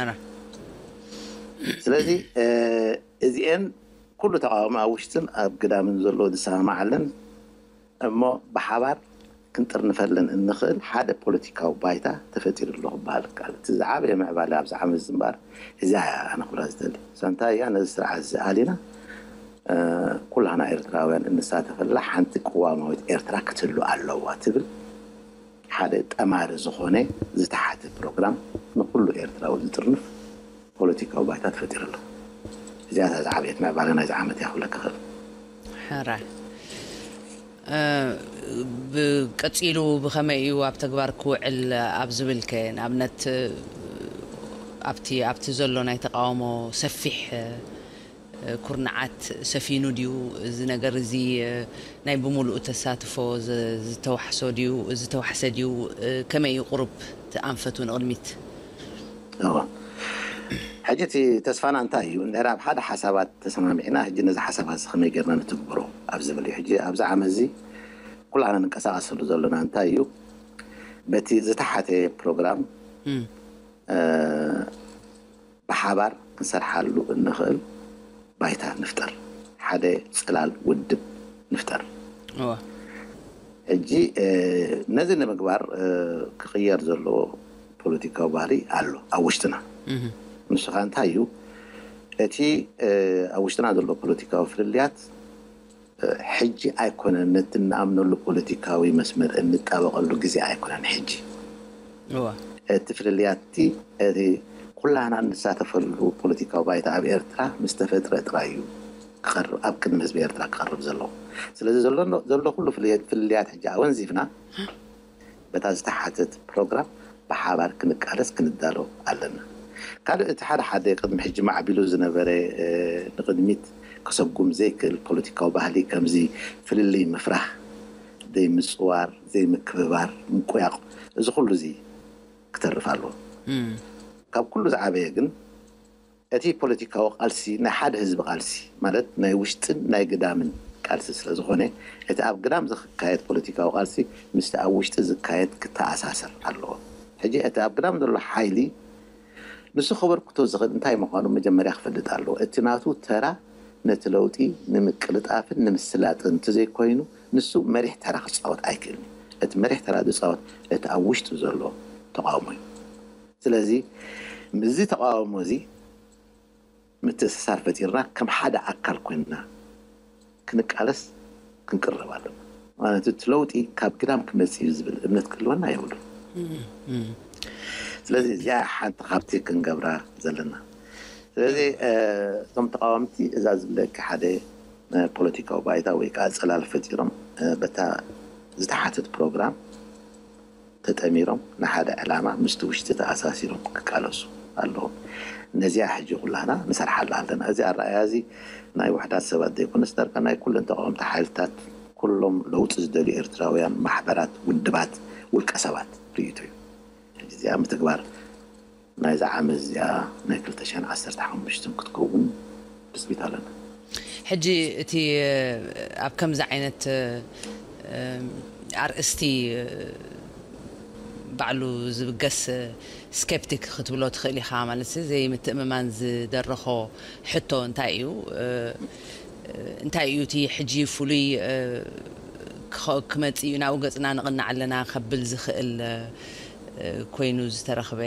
ኣረ ስለዚ እ፣ እዚኤን ኩሉ ተቃዋሚ ኣብ ውሽጥን ኣብ ግዳምን ዘሎ ዝሰማማዓለን እሞ ብሓባር ክንጥርንፈለን እንኽእል ሓደ ፖለቲካዊ ባይታ ተፈጢሩ ኣሎ ክበሃል ይከኣል። እቲ ዝዓበየ ምዕባለ ኣብዚ ዓመት እዚ እምበኣር እዚኣ እያ ኣነ ክብላ ዝደሊ። እሳ እንታይ እያ? ነዚ ስርዓት እዚ ኣሊና እ፣ ኩላና ኤርትራውያን እንሳተፈላ ሓንቲ ቅዋማዊት ኤርትራ ክትህሉ ኣለዋ ትብል ሓደ ጠማሪ ዝኾነ ዝተሓተ ፕሮግራም ንኩሉ ኤርትራዊ ዝጥርንፍ ፖለቲካዊ ባይታ ተፈጢሩ ኣሎ። እዚኣ እታ ዝዓበየት ምዕባለ ናይዚ ዓመት እያ ክብለካ እኽእል። ሕራይ እ፣ ብቀጺሉ ብኸመይ እዩ ኣብ ተግባር ክውዕል ኣብ ዝብል ከ ንኣብነት እ፣ ኣብቲ ኣብቲ ዘሎ ናይ ተቃውሞ ሰፊሕ እ፣ ኩርንዓት ሰፊኑ ድዩ? እዚ ነገር እዚ እ፣ ናይ ብምሉኡ ተሳትፎ ዝ- ዝተዋሕሶ ድዩ? ዝተዋሕሰ ድዩ? እ፣ ከመይ እዩ ቁሩብ እቲ ኣንፈቱ ንቕድሚት? እወ። ሕጂ እቲ ተስፋና እንታይ እዩ? እንድሕር ኣብ ሓደ ሓሳባት ተሰማሚዕና፣ ሕጂ ነዚ ሓሳባት እዚ ከመይ ጌርና ንትግብሮ ኣብ ዝብል እዩ። ሕጂ ኣብዚ ዓመት እዚ ኩላና ንንቀሳቐሰሉ ዘለና እንታይ እዩ? በቲ ዝተሓተ ፕሮግራም እም፣ እ፣ ብሓባር ክንሰርሓሉ እንኽእል ባይታ ንፍጠር፣ ሓደ ጽላል ውድብ ንፍጠር። እወ ሕጂ እ፣ ነዚ ንምግባር እ፣ ክቕየር ዘለዎ ፖለቲካዊ ባህሊ ኣሎ ኣብ ውሽጥና። እህ፣ ንሱ ኸ እንታይ እዩ? እቲ እ፣ ኣብ ውሽጥና ዘሎ ፖለቲካዊ ፍልልያት እ፣ ሕጂ ኣይኮነን፣ ነቲ እንኣምነሉ ፖለቲካዊ መስመር እንጣበቐሉ ግዜ ኣይኮነን ሕጂ። እወ እቲ ፍልልያት እቲ እቲ ኩላና እንሳተፈሉ ፖለቲካዊ ባይታ ኣብ ኤርትራ ምስ ተፈጥረ ጥራይ እዩ ክቐርብ፣ ኣብ ቅድሚ ህዝቢ ኤርትራ ክቐርብ ዘለዎ። ስለዚ ዘሎ ዘሎ ኩሉ ፍልልያት ፍልልያት ሕጂ ኣወንዚፍና በታ ዝተሓተት ፕሮግራም ብሓባር ክንቃለስ ክንዳሎ ኣለና። ካልእ እቲ ሓደ ሓደ ቅድሚ ሕጂ ማዕቢሉ ዝነበረ እ፣ ንቕድሚት ከሰጉም ዘይክእል ፖለቲካዊ ባህሊ ከምዚ ፍልልይ ምፍራህ፣ ዘይምጽዋር፣ ዘይምክብባር፣ ምቁያቕ፣ እዚ ኩሉ እዚ ክተርፍ ኣለዎ። እም፣ ካብ ኩሉ ዝዓበየ ግን እቲ ፖለቲካዊ ቃልሲ ናይ ሓደ ህዝቢ ቃልሲ ማለት ናይ ውሽጥን ናይ ግዳምን ቃልሲ ስለ ዝኾነ እቲ ኣብ ግዳም ዝካየድ ፖለቲካዊ ቃልሲ ምስቲ ኣብ ውሽጢ ዝካየድ ክተኣሳሰር ኣለዎ። ሕጂ እቲ ኣብ ግዳም ዘሎ ሓይሊ ንሱ ከበርክቶ ዝኽእል እንታይ ምዃኑ መጀመርያ ክፈልጥ ኣለዎ። እቲ ናቱ ተራ ነቲ ለውጢ ንምቅልጣፍን ንምስላጥን እንተዘይኮይኑ ንሱ መሪሕ ተራ ክፃወት ኣይክእልን። እቲ መሪሕ ተራ ዝፃወት እቲ ኣብ ውሽጡ ዘሎ ተቃውሞ እዩ። ስለዚ ምስዚ ተቃውሞ እዚ ምትእስሳር ፈጢርና ከም ሓደ ኣካል ኮይንና ክንቃለስ ክንቅረብ ኣለና። ማለት እቲ ለውጢ ካብ ግዳም ክመፅእ እዩ ዝብል እምነት ክህልወና የብሉን። ስለዚ እዚኣ ሓንቲ ካብቲ ክንገብራ ዘለና። ስለዚ እ፣ እቶም ተቃወምቲ እዛ ዝብለኪ ሓደ እ፣ ፖለቲካዊ ባይታ ወይ ከዓ ፅላል ፈጢሮም እ፣ በታ ዝተሓተት ፕሮግራም ተጠሚሮም ንሓደ ዕላማ ምስቲ ውሽጢ ተኣሳሲሮም ክቃለሱ ኣለዎም። ነዚኣ ሕጂ ኩላና ንሰርሓላ ኣለና። እዚ ኣረኣያ እዚ ናይ ውሕዳት ሰባት ዘይኮነስ ዳርጋ ናይ ኩለን ተቃወምቲ ሓይልታት ኩሎም ለውጢ ዝደልዩ ኤርትራውያን ማሕበራት፣ ውድባት፣ ውልቀ ሰባት ርእይቶ እዩ። ሕጂ እዚኣ ምትግባር ናይዛ ዓመት እዚኣ ናይ ክልተ ሽሕን ዓሰርተ ሓሙሽተን ክትከውን ትፅቢት ኣለና። ሕጂ እቲ ኣብ ከምዚ ዓይነት ኣርእስቲ ባዕሉ ዝብገስ ስኬፕቲክ ክትብሎ ትኽእል ኢኻ ማለት እዩ። ዘይምትእምማን ዝደረኾ ሕቶ እንታይ እዩ? እንታይ እዩ እቲ ሕጂ ፍሉይ ክመጽእ እዩ ናብኡ ገጽና ንቕናዕ ኣለና ከብል ዝኽእል ኮይኑ ዝተረኽበ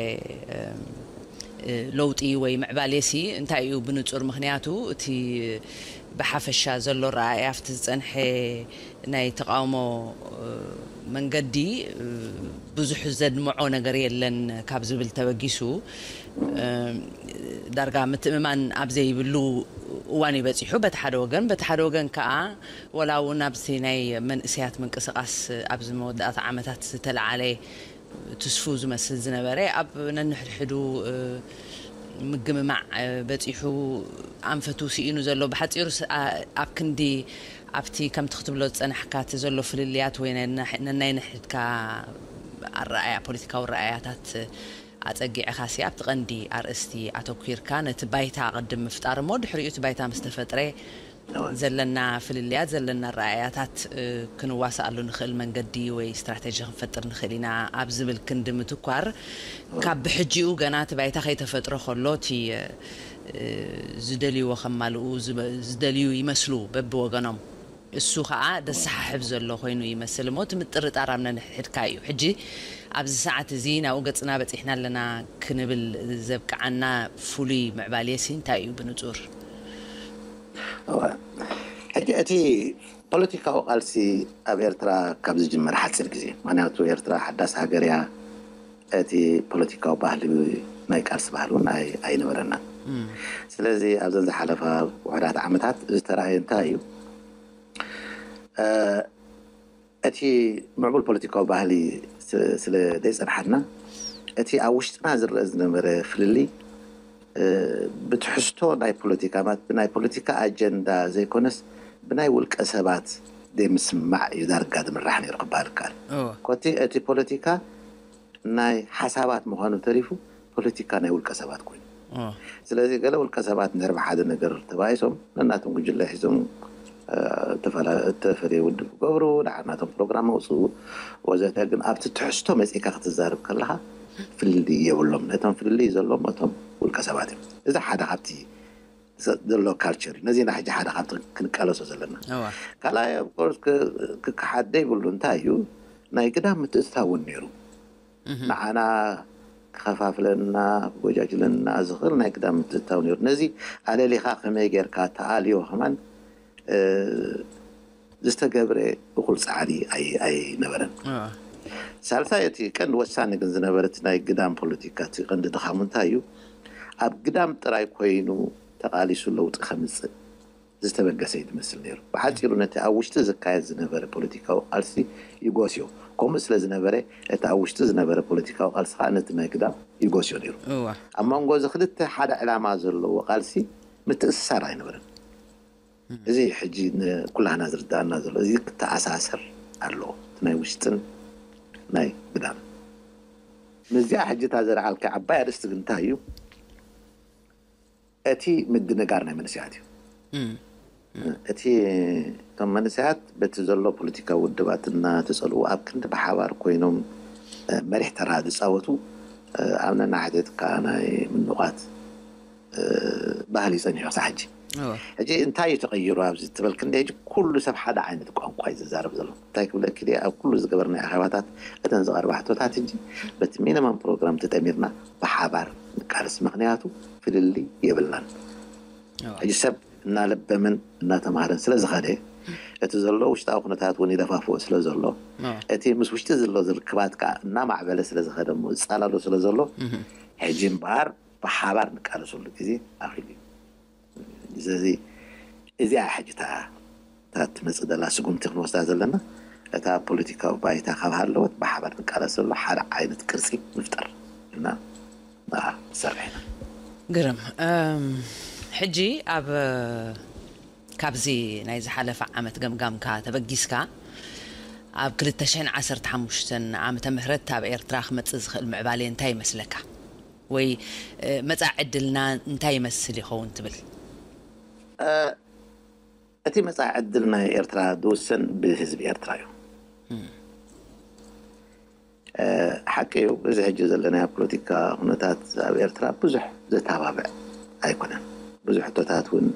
ለውጢ ወይ ምዕባሌሲ እንታይ እዩ ብንጹር? ምኽንያቱ እቲ ብሓፈሻ ዘሎ ረኣያ ኣብቲ ዝጸንሐ ናይ ተቓውሞ መንገዲ ብዙሕ ዘድምዖ ነገር የለን ካብ ዝብል ተበጊሱ ዳርጋ ምትእምማን ኣብ ዘይብሉ እዋን እዩ በጺሑ በቲ ሓደ ወገን። በቲ ሓደ ወገን ከኣ ወላ እውን ኣብዚ ናይ መንእሰያት ምንቅስቓስ ኣብዚ መወዳእታ ዓመታት ዝተለዓለ ትስፉ ዝመስል ዝነበረ ኣብ ነንሕድሕዱ ምግምማዕ በፂሑ ኣንፈቱ ስኢኑ ዘሎ። ብሓፂሩ ኣብ ክንዲ ኣብቲ ከምቲ ክትብሎ ዝፀናሕካ እቲ ዘሎ ፍልልያት ወይ ነናይ ንሕድካ ኣረኣያ ፖለቲካዊ ረኣያታት ኣጸጊዕኻሲ ኣብቲ ቀንዲ ኣርእስቲ ኣተኲርካ፣ ነቲ ባይታ ቅድም ምፍጣር እሞ ድሕሪኡ እቲ ባይታ ምስ ተፈጥረ ዘለና ፍልልያት፣ ዘለና ኣረኣእያታት፣ እ፣ ክንዋስኣሉ ንኽእል መንገዲ ወይ ስትራተጂ ክንፈጥር ንኽእል ኢና ኣብ ዝብል ክንዲ ምትኳር፣ ካብ ብሕጂኡ ገና እቲ ባይታ ከይተፈጥረ ከሎ እቲ፣ እ፣ ዝደልይዎ ከማልኡ ዝበ-፣ ዝደልዩ ይመስሉ በብወገኖም። እሱ ኸኣ ደሰሓሕብ ዘሎ ኮይኑ ይመስል እሞ፣ እቲ ምጥርጣር ኣብ ነንሕድሕድካ እዩ። ሕጂ ኣብዚ ሰዓት እዚ ናብኡ ገጽና በጺሕና ኣለና ክንብል ዘብቅዓና ፍሉይ ምዕባሌሲ እንታይ እዩ ብንጹር? እወ። ሕጂ እቲ ፖለቲካዊ ቃልሲ ኣብ ኤርትራ ካብ ዝጅመር ሓጺር ግዜ፣ ምኽንያቱ ኤርትራ ሓዳስ ሃገር እያ፣ እቲ ፖለቲካዊ ባህሊ ናይ ቃልሲ ባህሊ እውን ኣይ-፣ ኣይነበረናን። ስለዚ ኣብዘን ዝሓለፋ ውሑዳት ዓመታት ዝተራእየ እንታይ እዩ? እ፣ እቲ ምዕቡል ፖለቲካዊ ባህሊ ስ-፣ ስለ ዘይጸንሓና፣ እቲ ኣብ ውሽጥና ዝረአ ዝነበረ ፍልልይ፣ እ፣ ብትሕዝቶ ናይ ፖለቲካ፣ ማለት ብናይ ፖለቲካ ኣጀንዳ ዘይኮነስ፣ ብናይ ውልቀ ሰባት ዘይምስምማዕ እዩ ዳርጋ ዝምራሕ ነይሩ ክበሃል ይከኣል። እወ። ኮቲ እቲ ፖለቲካ ናይ ሓሳባት ምዃኑ ተሪፉ፣ ፖለቲካ ናይ ውልቀ ሰባት ኮይኑ። ኦ። ስለዚ ገለ ውልቀ ሰባት እንድሕር ብሓደ ነገር ተባኢሶም፣ ነናቶም ጉጅለ ሒዞም፣ እ፣ ተፈላ-፣ እተፈለየ ውድብ ክገብሩ፣ ደሓር ናቶም ፕሮግራም ኣውፅኡ ወዘተ። ግን ኣብቲ ትሕዝቶ መፂእካ ክትዛረብ ከለኻ ፍልልይ የብሎም። ነቶም ፍልልይ ዘለዎም እቶም ውልቀ ሰባት እዮም። እዚ ሓደ ካብቲ ዘ-፣ ዘሎ ካልቸር እዩ። ነዚ ኢና ሕጂ ሓደ ካብቲ ክንቃለሶ ዘለና። እዋ። ካልኣይ፣ ኦፍኮርስ፣ ክ-፣ ክከሓድ ዘይብሉ እንታይ እዩ፣ ናይ ግዳም ምትእትታው እውን ነይሩ። እህ። ንዓና ክኸፋፍለና፣ ክጎጃጅለና ዝኽእል ናይ ግዳም ምትእትታው ነይሩ። ነዚ ኣለሊኻ ከመይ ጌርካ ተኣልዮ ከማን፣ እ፣ ዝተገብረ እኹል ጻዕሪ ኣይ-፣ ኣይነበረን። እዋ። ሳልሳይ፣ እቲ ቀንዲ ወሳኒ ግን ዝነበረ እቲ ናይ ግዳም ፖለቲካ፣ እቲ ቀንዲ ድኻሙ እንታይ እዩ? ኣብ ግዳም ጥራይ ኮይኑ ተቓሊሱ ለውጢ ከምጽእ ዝተበገሰ እዩ ዝመስል ነይሩ። ብሓጺሩ፣ ነቲ ኣብ ውሽጢ ዝካየድ ዝነበረ ፖለቲካዊ ቃልሲ ይጎስዮ። ከምኡ ስለ ዝነበረ፣ እቲ ኣብ ውሽጢ ዝነበረ ፖለቲካዊ ቃልሲ ከኣ ነቲ ናይ ግዳም ይጎስዮ ነይሩ። እዋ። ኣብ መንጎ እዚ ክልተ ሓደ ዕላማ ዘለዎ ቃልሲ ምትእስሳር ኣይነበረን። እዚ ሕጂ ንኩላህና ዝርዳእና ዘሎ፣ እዚ ክተኣሳሰር ኣለዎ፣ እቲ ናይ ውሽጥን ናይ ግዳም። ምስዚኣ ሕጂ እታ ዘልዓልካ ዓባይ ኣርእስቲ ግን እንታይ እዩ? እቲ ምድንጋር ናይ መንእሰያት እዩ። እም። እቲ፣ እቶም መንእሰያት በቲ ዘሎ ፖለቲካዊ ውድባት እናተጸልዉ ኣብ ክንዲ ብሓባር ኮይኖም፣ እ፣ መሪሕ ተራ ዝጻወቱ፣ እ፣ ኣብ ነናሕድሕድካ ናይ ምንቋት፣ እ፣ ባህሊ ጸኒሑ ክሳብ ሕጂ። እወ። ሕጂ እንታይ እዩ ተቐይሩ ኣብዚ ትበልክኒ? ሕጂ ኩሉ ሰብ ሓደ ዓይነት ቋንቋ እዩ ዝዛረብ ዘሎ። እንታይ ክብለኪ ድየ? ኣብ ኩሉ ዝገበርናዮ ኣኼባታት እተን ዝቐርባ ሕቶታት ሕጂ በቲ ሚኒመም ፕሮግራም ተጠሚርና ብሓባር ንቃለስ። ምኽንያቱ ፍልልይ የብልናን። እወ። ሕጂ ሰብ እናለበመን እናተምሃረን ስለ ዝኸደ፣ እቲ ዘሎ ውሽጣዊ ኩነታት እውን ይደፋፍኦ ስለ ዘሎ፣ እወ። እቲ ምስ ውሽጢ ዘሎ ዝርክባት ከኣ እናማዕበለ ስለ ዝኸደ እሞ ዝጻላሎ ስለ ዘሎ፣ እህ። ሕጂ እምበኣር ብሓባር ንቃለሰሉ ግዜ ኣኺሉ እዩ። ስለዚ እዚኣ ሕጂ እታ፣ እታ ትመጽእ ዘላ ስጉምቲ ክንወስዳ ዘለና፣ እታ ፖለቲካዊ ባይታ ካብ ሃለወት ብሓባር ንቃለሰሉ ሓደ ዓይነት ቅርጺ ንፍጠር እና ንኣ ንሰርሕ ኢና። ግርም። እም፣ ሕጂ ኣብ፣ ካብዚ ናይ ዝሓለፈ ዓመት ገምጋምካ ተበጊስካ፣ ኣብ ክልተ ሽሕን ዓሰርተ ሓሙሽተን ዓመተ ምህረት ኣብ ኤርትራ ክመጽእ ዝኽእል ምዕባሌ እንታይ ይመስለካ? ወይ፣ እ፣ መጻኢ ዕድልና እንታይ ይመስል ይኸውን ትብል? እ፣ እቲ መጻኢ ዕድል ናይ ኤርትራ ዝውሰን ብህዝቢ ኤርትራ እዩ። እም። እ፣ ሓቂ እዩ፣ እዚ ሕጂ ዘለናዮ ፖለቲካ ኩነታት ኣብ ኤርትራ ብዙሕ ዘተባብዕ ኣይኮነን። ብዙሕ ሕቶታት እውን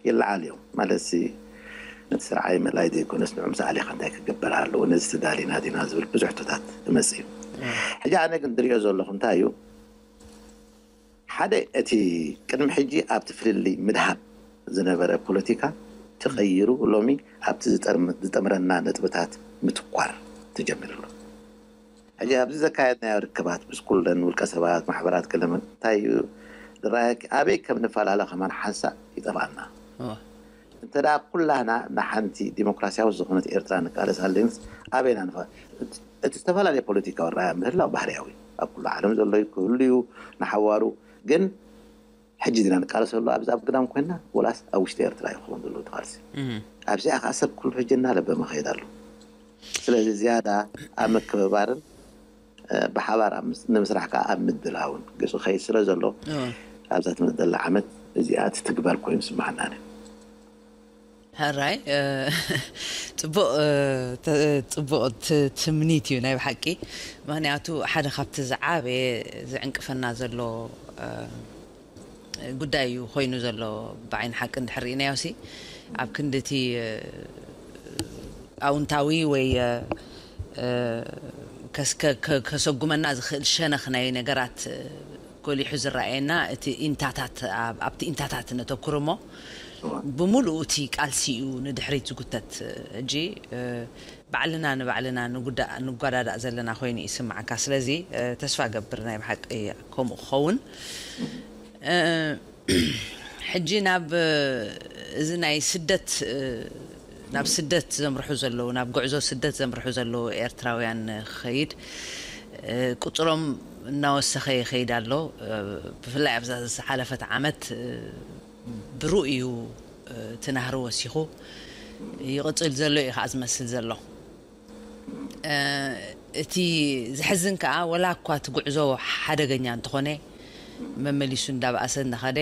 ይለዓል እዮም። ማለትሲ፣ ነቲ ስርዓይ ምእላይ ዘይኮነስ፣ ንዑ ምስ ኣሊኻ እንታይ ክግበር ኣለዎ፣ ነዚ ተዳሊና ዲና ዝብል ብዙሕ ሕቶታት ይመጽእ እዩ። እም። ሕጂ ኣነ ግን ዝሪኦ ዘለኹ እንታይ እዩ? ሓደ፣ እቲ ቅድሚ ሕጂ ኣብቲ ፍልልይ ምድሃብ ዝነበረ ፖለቲካ ተቐይሩ፣ ሎሚ ኣብቲ ዝጠርም-፣ ዝጠምረና ነጥብታት ምትኳር ተጀሚሩ ኣሎ። ሕጂ ኣብዚ ዘካየድናዮ ርክባት ምስ ኩለን ውልቀ ሰባት፣ ማሕበራት፣ ገለመን እንታይ እዩ ዝረኣየኪ? ኣበይ ከም ንፈላለ ከማን ሓንሳእ ይጠፍኣና። እወ። እንተ ደኣ ኩላህና ንሓንቲ ዲሞክራሲያዊት ዝኾነት ኤርትራ ንቃለስ ኣለንስ ኣበይና ንፋ-፣ እቲ ዝተፈላለየ ፖለቲካዊ ኣረኣእያ ምህላው ባህርያዊ ኣብ ኩሉ ዓለም ዘሎ እዩ፣ ክህሉ እዩ ንሓዋሩ። ግን ሕጂ ዲና ንቃለሰሉ ኣብዚ ኣብ ግዳም ኮይንና ወላስ ኣብ ውሽጢ ኤርትራ እዩ ክኸውን ዘለዎ እቲ ቃልሲ? እህ። ኣብዚኣ ከኣ ሰብ ኩሉ ሕጂ እናለበመ ክኸይድ ኣሎ። ስለዚ ዝያዳ ኣብ ምክብባርን ብሓባር ንምስራሕ ከዓ ኣብ ምድላውን ገፁ ከይድ ስለ ዘሎ ኣብዛ ትመፅእ ዘላ ዓመት እዚኣ ትትግበር ኮይኑ ስማዓና። ሕራይ ፅቡቅ ፅቡቅ ትምኒት እዩ ናይ ብሓቂ። ምክንያቱ ሓደ ካብቲ ዝዓበየ ዝዕንቅፈና ዘሎ ጉዳይ እዩ ኮይኑ ዘሎ። ብዓይኒ ሓቂ እንድሕር ርኢናዮ ሲ ኣብ ክንዲ እቲ ኣውንታዊ ወይ ከሰጉመና ዝኽእል ሸነኽ ናይ ነገራት ጎሊሑ ዝረኣየና እቲ ኢንታታት ኣብቲ ኢንታታት ነተኩር እሞ ብምሉኡ እቲ ቃልሲ እዩ ንድሕሪት ዝጉተት። ሕጂ ባዕልና ንባዕልና ንጓዳዳእ ዘለና ኮይኑ ይስማዓካ። ስለዚ ተስፋ ገብር ናይ ብሓቂ ከምኡ ክኸውን። ሕጂ ናብ እዚ ናይ ስደት ናብ ስደት ዘምርሑ ዘለዉ ናብ ጉዕዞ ስደት ዘምርሑ ዘለዉ ኤርትራውያን ክኸይድ ቁፅሮም እናወሰኸ ይኸይድ ኣሎ። ብፍላይ ኣብዛ ዝሓለፈት ዓመት ብሩእ እዩ እቲ ናህሪ ወሲኹ ይቕፅል ዘሎ እዩ ከዓ ዝመስል ዘሎ። እቲ ዝሕዝን ከዓ ወላ እኳ እቲ ጉዕዞ ሓደገኛ እንተኾነ መመሊሱ እንዳበኣሰ እንዳኸደ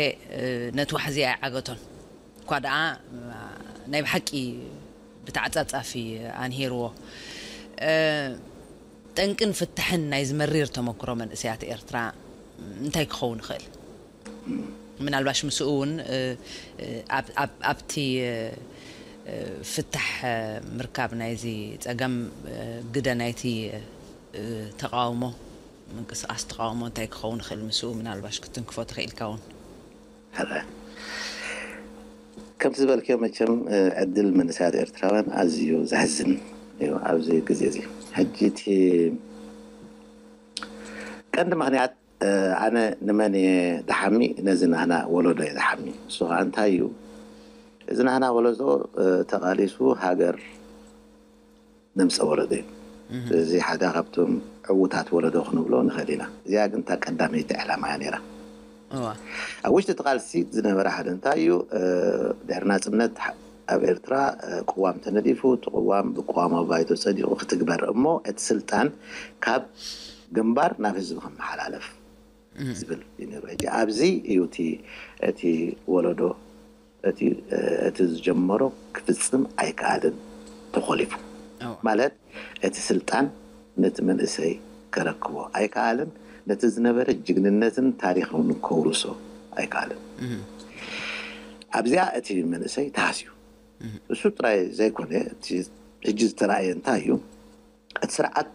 ነቲ ዋሕዚ ኣይዓገቶን እኳ ደኣ ናይ ብሓቂ ብተዓፃፃፊ ኣንሄርዎ። ጠንቅን ፍትሕን ናይ ዝመሪር ተመክሮ መንእሰያት ኤርትራ እንታይ ክኸውን ይኽእል? ምናልባሽ ምስኡ እውን ኣብቲ ፍታሕ ምርካብ ናይዚ ፀገም ግደ ናይቲ ተቃውሞ ምንቅስቃስ ተቃውሞ እንታይ ክኸውን ይኽእል ምስኡ ምናልባሽ ክትንክፎ ተኽኢልካ እውን ከምቲ ዝበልክዮ መቸም ዕድል መንእሰያት ኤርትራውያን ኣዝዩ ዘሕዝን እዩ ኣብዚ ግዜ እዚ። ሕጂ እቲ ቀንዲ ምኽንያት ኣነ ንመን እየ ዝሓሚ? ነዚ ናህና ወለዶ እየ ዝሓሚ። እሱ ከዓ እንታይ እዩ? እዚ ናህና ወለዶ ተቓሊሱ ሃገር ነምፀ ወለዶ እዩ። እዚ ሓደ ካብቶም ዕዉታት ወለዶ ክንብሎ ንኽእል ኢና። እዚኣ ግን እታ ቀዳመይቲ ዕላማ እያ ነይራ። ኣብ ውሽጢ እቲ ቃልሲ ዝነበረ ሓደ እንታይ እዩ? ድሕሪ ናፅነት ኣብ ኤርትራ ቅዋም ተነዲፉ፣ እቲ ቅዋም ብቅዋማዊ ባይቶ ፀዲቑ ክትግበር እሞ እቲ ስልጣን ካብ ግንባር ናብ ህዝቢ ክመሓላለፍ ዝብል እዩ ነይሩ። ሕጂ ኣብዚ እዩ እቲ ወለዶ እቲ ዝጀመሮ ክፍፅም ኣይከኣልን፣ ተኾሊፉ። ማለት እቲ ስልጣን ነቲ መንእሰይ ከረክቦ ኣይከኣልን፣ ነቲ ዝነበረ ጅግንነትን ታሪኽን ከውርሶ ኣይከኣልን። ኣብዚኣ እቲ መንእሰይ ተሃስዩ። እሱ ጥራይ ዘይኮነ፣ ሕጂ ዝተረኣየ እንታይ እዩ? እቲ ስርዓት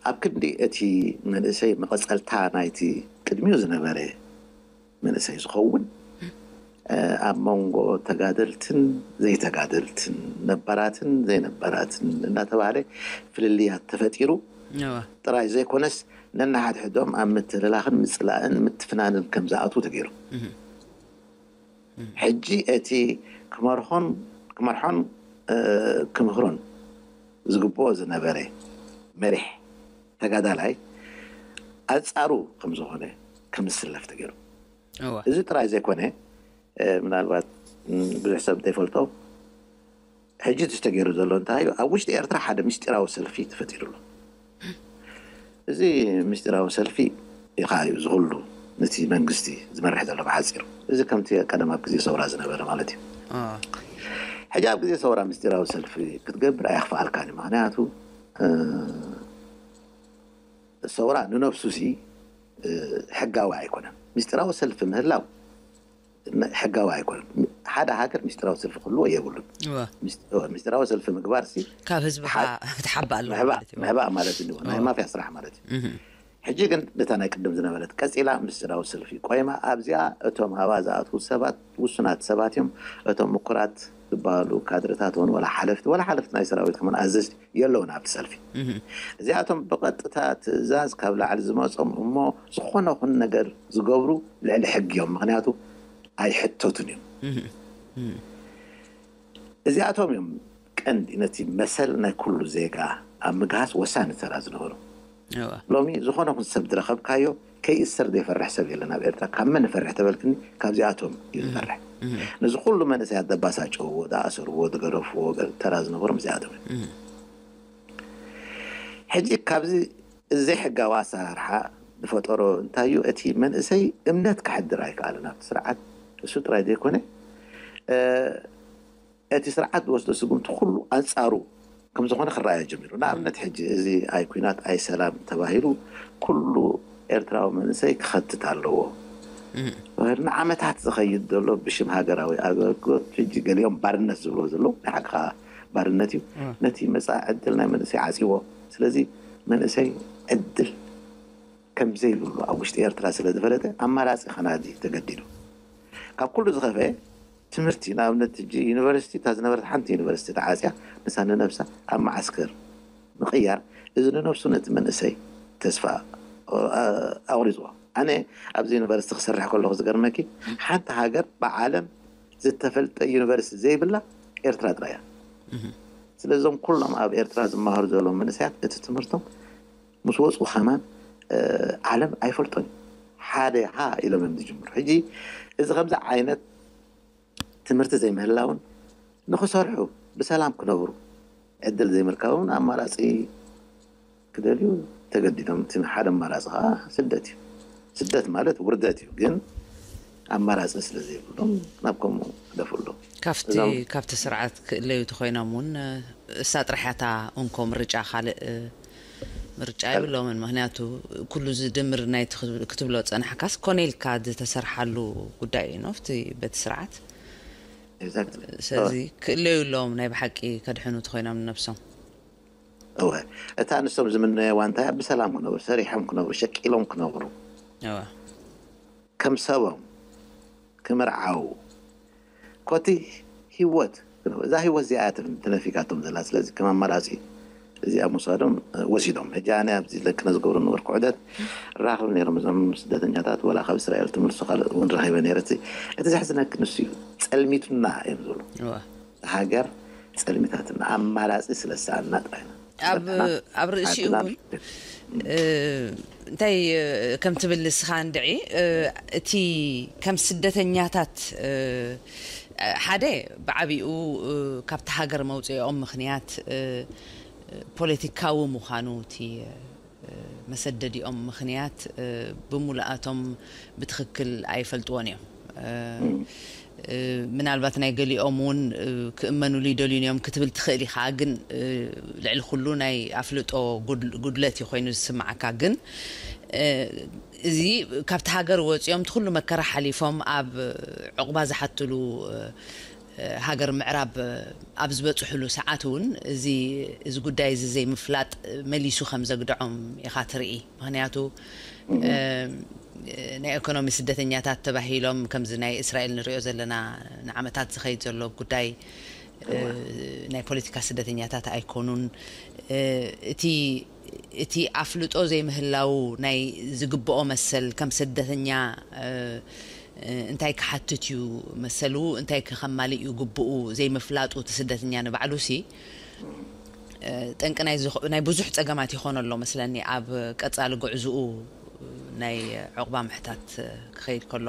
ኣብ ክንዲ እቲ መንእሰይ መቐፀልታ ናይቲ ቅድሚኡ ዝነበረ መንእሰይ ዝኸውን ኣብ መንጎ ተጋደልትን ዘይተጋደልትን ነባራትን ዘይነባራትን እናተባህለ ፍልልያት ተፈጢሩ ጥራይ ዘይኮነስ ነናሓድሕዶም ኣብ ምትልላኽን ምፅላእን ምትፍናንን ከም ዝኣትዉ ተገይሩ። ሕጂ እቲ ክመርሖን ክመርሖን ክምህሮን ዝግብኦ ዝነበረ መሪሕ ተጋዳላይ ኣንፃሩ ከም ዝኾነ ከም ዝስለፍ ተገይሩ። እዚ ጥራይ ዘይኮነ ምናልባት ብዙሕ ሰብ እንተይፈልጦ ሕጂ እቲ ተገይሩ ዘሎ እንታይ እዩ? ኣብ ውሽጢ ኤርትራ ሓደ ምስጢራዊ ሰልፊ ተፈጢሩ ኣሎ። እዚ ምስጢራዊ ሰልፊ እዩ ከዓ እዩ ዝኩሉ ነቲ መንግስቲ ዝመርሕ ዘሎ ብሓፂሩ። እዚ ከምቲ ቀደም ኣብ ግዜ ሰውራ ዝነበረ ማለት እዩ። ሕጂ ኣብ ግዜ ሰውራ ምስጢራዊ ሰልፊ ክትገብር ኣየኽፍኣልካን እዩ። ምክንያቱ ሰውራ ንነብሱ ሲ ሕጋዊ ኣይኮነን። ምስጢራዊ ሰልፊ ምህላው ሕጋዊ ኣይኮነን። ሓደ ሃገር ምስጢራዊ ሰልፊ ክህልዎ የብሉን። ምስጢራዊ ሰልፊ ምግባር ሲ ካብ ህዝብኻ ክትሓባእ ኣለዎ ማለት እዩ። ምሕባእ ማለት እዩ። ናይ ማፍያ ስራሕ ማለት እዩ። ሕጂ ግን ነታ ናይ ቅድም ዝነበረት ቀፂላ ምስጢራዊ ሰልፊ ቆይማ ኣብዚኣ እቶም ኣብኣ ዝኣትዉ ሰባት ውሱናት ሰባት እዮም። እቶም ምኩራት ዝበሃሉ ካድርታት ውን ወላ ሓለፍቲ ወላ ሓለፍቲ ናይ ሰራዊት ከመን ኣዘዝቲ የለውን ኣብቲ ሰልፊ። እዚኣቶም ብቐጥታ ትእዛዝ ካብ ላዕሊ ዝመፆም እሞ ዝኾነ ኹን ነገር ዝገብሩ ልዕሊ ሕጊ እዮም። ምክንያቱ ኣይሕተቱን እዮም። እዚኣቶም እዮም ቀንዲ ነቲ መሰል ናይ ኩሉ ዜጋ ኣብ ምግሃስ ወሳኒ ተራ ዝነበሩ። ሎሚ ዝኾነ ኹን ሰብ ዝረኸብካዮ ከይእሰር ዘይፈርሕ ሰብ የለን ኣብ ኤርትራ። ካብ መን ይፈርሕ ተበልክኒ ካብዚኣቶም እዩ ዝፈርሕ። ነዚ ኩሉ መንእሰያት ዘባሳጨውዎ፣ ዝኣሰርዎ፣ ዝገረፍዎ ተራ ዝነበሮም እዚኣቶም እዮም። ሕጂ ካብዚ እዚ ዘይሕጋዊ ኣሰራርሓ ዝፈጠሮ እንታይ እዩ? እቲ መንእሰይ እምነት ከሕድር ኣይከኣለን ኣብቲ ስርዓት። እሱ ጥራይ ዘይኮነ፣ እ፣ እቲ ስርዓት ዝወስዶ ስጉምቲ ኩሉ ኣንጻሩ ከም ዝኾነ ክረኣዮ ጀሚሩ። ንኣብነት፣ ሕጂ እዚ ኣይ ኲናት ኣይ ሰላም ተባሂሉ ኩሉ ኤርትራዊ መንእሰይ ክኸትት ኣለዎ። ንዓመታት ዝኸይድ ዘሎ ብሽም ሃገራዊ ኣገልግሎት፣ ሕጂ ገሊኦም ባርነት ዝብልዎ ዘለዉ፣ ናይ ሓቅኻ ባርነት እዩ። ነቲ መጻኢ ዕድል ናይ መንእሰይ ዓጽዎ። ስለዚ መንእሰይ ዕድል ከም ዘይብሉ ኣብ ውሽጢ ኤርትራ ስለ ዝፈለጠ፣ ኣማራጺ ከናዲ ተገዲዱ። ካብ ኩሉ ዝኸፍአ ትምህርቲ፣ ንኣብነት፣ ሕጂ ዩኒቨርሲቲ፣ እታ ዝነበረት ሓንቲ ዩኒቨርሲቲ ተዓጽያ፣ ንሳ ንነብሳ ኣብ መዓስከር ምቕያር፣ እዚ ንነብሱ ነቲ መንእሰይ ተስፋ፣ እ፣ ኣቑሪጽዎ። ኣነ ኣብዚ ዩኒቨርሲቲ ክሰርሕ ከለኹ፣ ዝገርመኪ፣ ሓንቲ ሃገር ብዓለም ዝተፈልጠ ዩኒቨርሲቲ ዘይብላ ኤርትራ ጥራይ እያ። ስለዚ እዞም ኩሎም ኣብ ኤርትራ ዝመሃሩ ዘለዉ መንእሰያት፣ እቲ ትምህርቶም ምስ ወፁ ከማን፣ እ፣ ዓለም ኣይፈልጦን እዩ። ሓደ ሃ ኢሎም እዮም ዝጅምሩ። ሕጂ እዚ ከምዚ ዓይነት ትምህርቲ ዘይምህላውን፣ ንኽሰርሑ፣ ብሰላም ክነብሩ ዕድል ዘይምርካቦም፣ ኣማራፂ ክደልዩ ተገዲዶም። እቲ ሓደ ኣማራፂ ከዓ ስደት እዩ። ስደት ማለት ውርደት እዩ፣ ግን ኣማራፂ ስለ ዘይብሎም ናብ ከምኡ ክደፍኡ ኣለዎም። ካብቲ እዞም ካብቲ ስርዓት ክእለዩ ተኾይኖም እውን፣ እሳ ጥራሕ እያ እታ እንኮ ምርጫ፣ ካልእ ምርጫ የብሎምን። ምኽንያቱ ኩሉ ዝድምር ናይቲ ክትብ-፣ ክትብሎ ዝጸናሕካስ ኮነ ኢልካ ዝተሰርሓሉ ጉዳይ እዩ፣ ኖ፣ ኣብቲ በቲ ስርዓት። Exactly. ስለዚ ክእለዩ ኣለዎም ናይ ብሓቂ ከድሕኑ ተኾይኖም ንነብሶም። እወ፣ እታ ንሶም ዝምነየዋ እንታይ እያ? ብሰላም ክነብሩ፣ ሰሪሖም ክነብሩ፣ ሸቂሎም ክነብሩ። እወ። ከም ሰቦም ክምርዓው፣ ኮቲ ህይወት ክነብሩ። እዛ ህይወት እዚኣ እያ ትፍ-፣ ትነፊጋቶም ዘላ። ስለዚ ከም ኣማራጺ እዚኣ ምውሳዶም፣ እ፣ ወሲዶም። ሕጂ ኣነ ኣብዚ ለክነ ዝገብሩ ነበርኩ ዑደት፣ ራኽብ ነይሮም እዞም ስደተኛታት፣ ወላ ካብ እስራኤል ትምልሱ ካልእ እውን ረኺበ ነይረ። እቲ፣ እቲ ዘሕዝነኪ ንሱ እዩ። ጸልሚቱና እዮም ዝብሉ። እወ። ሃገር ጸልሚታትና፣ ኣማራጺ ስለ ዝሰኣንና ጥራይ ኢና። ኣብ፣ ንሕና ኣብ ርእሲኡ ዓድና እውን፣ እ፣ እንታይ፣ እ፣ ከም ትብል ንስኻ እንድዒ፣ እ፣ እቲ ከም ስደተኛታት፣ እ፣ ሓደ ብዓቢኡ፣ እ፣ ካብቲ ሃገር መውፅኦም ምኽንያት፣ እ፣ ፖለቲካዊ ምዃኑ እቲ፣ እ፣ መሰደዲኦም ምኽንያት፣ እ፣ ብምሉኣቶም ብትኽክል ኣይፈልጥዎን እዮም። እ፣ እ፣ ምናልባት ናይ ገሊኦም እውን፣ እ፣ ክእመኑሉ ይደልዩን እዮም ክትብል ትኽእል ኢኻ። ግን፣ እ፣ ልዕሊ ኩሉ ናይ ኣፍልጦ ጉድ-፣ ጉድለት እዩ ኮይኑ ዝስምዓካ። ግን፣ እ፣ እዚ ካብቲ ሃገር ወፂኦም እቲ ኩሉ መከራ ሓሊፎም ኣብ ዕቑባ ዝሓትሉ፣ እ፣ ሃገር ምዕራብ ኣብ ዝበፅሕሉ ሰዓት እውን እዚ፣ እዚ ጉዳይ እዚ ዘይምፍላጥ መሊሱ ከም ዘግድዖም ኢኻ ትርኢ። ምኽንያቱ፣ እ፣ ናይ ኢኮኖሚ ስደተኛታት ተባሂሎም ከምዚ ናይ እስራኤል ንሪኦ ዘለና ንዓመታት ዝኸይድ ዘሎ ጉዳይ፣ እ፣ ናይ ፖለቲካ ስደተኛታት ኣይኮኑን። እ፣ እቲ፣ እቲ ኣፍልጦ ዘይምህላው ናይ ዝግብኦ መሰል ከም ስደተኛ፣ እ፣ እ፣ እንታይ ክሓትት እዩ መሰሉ፣ እንታይ ከማልእ እዩ ግብኡ ዘይምፍላጡ እቲ ስደተኛ ንባዕሉሲ፣ እ፣ ጠንቂ ናይ ዝኸ-፣ ናይ ብዙሕ ጸገማት ይኾኖ ኣሎ መስለኒ። ኣብ ቀጻሊ ጉዕዝኡ ናይ ዕቑባ ምሕታት ክኸይድ ከሎ፣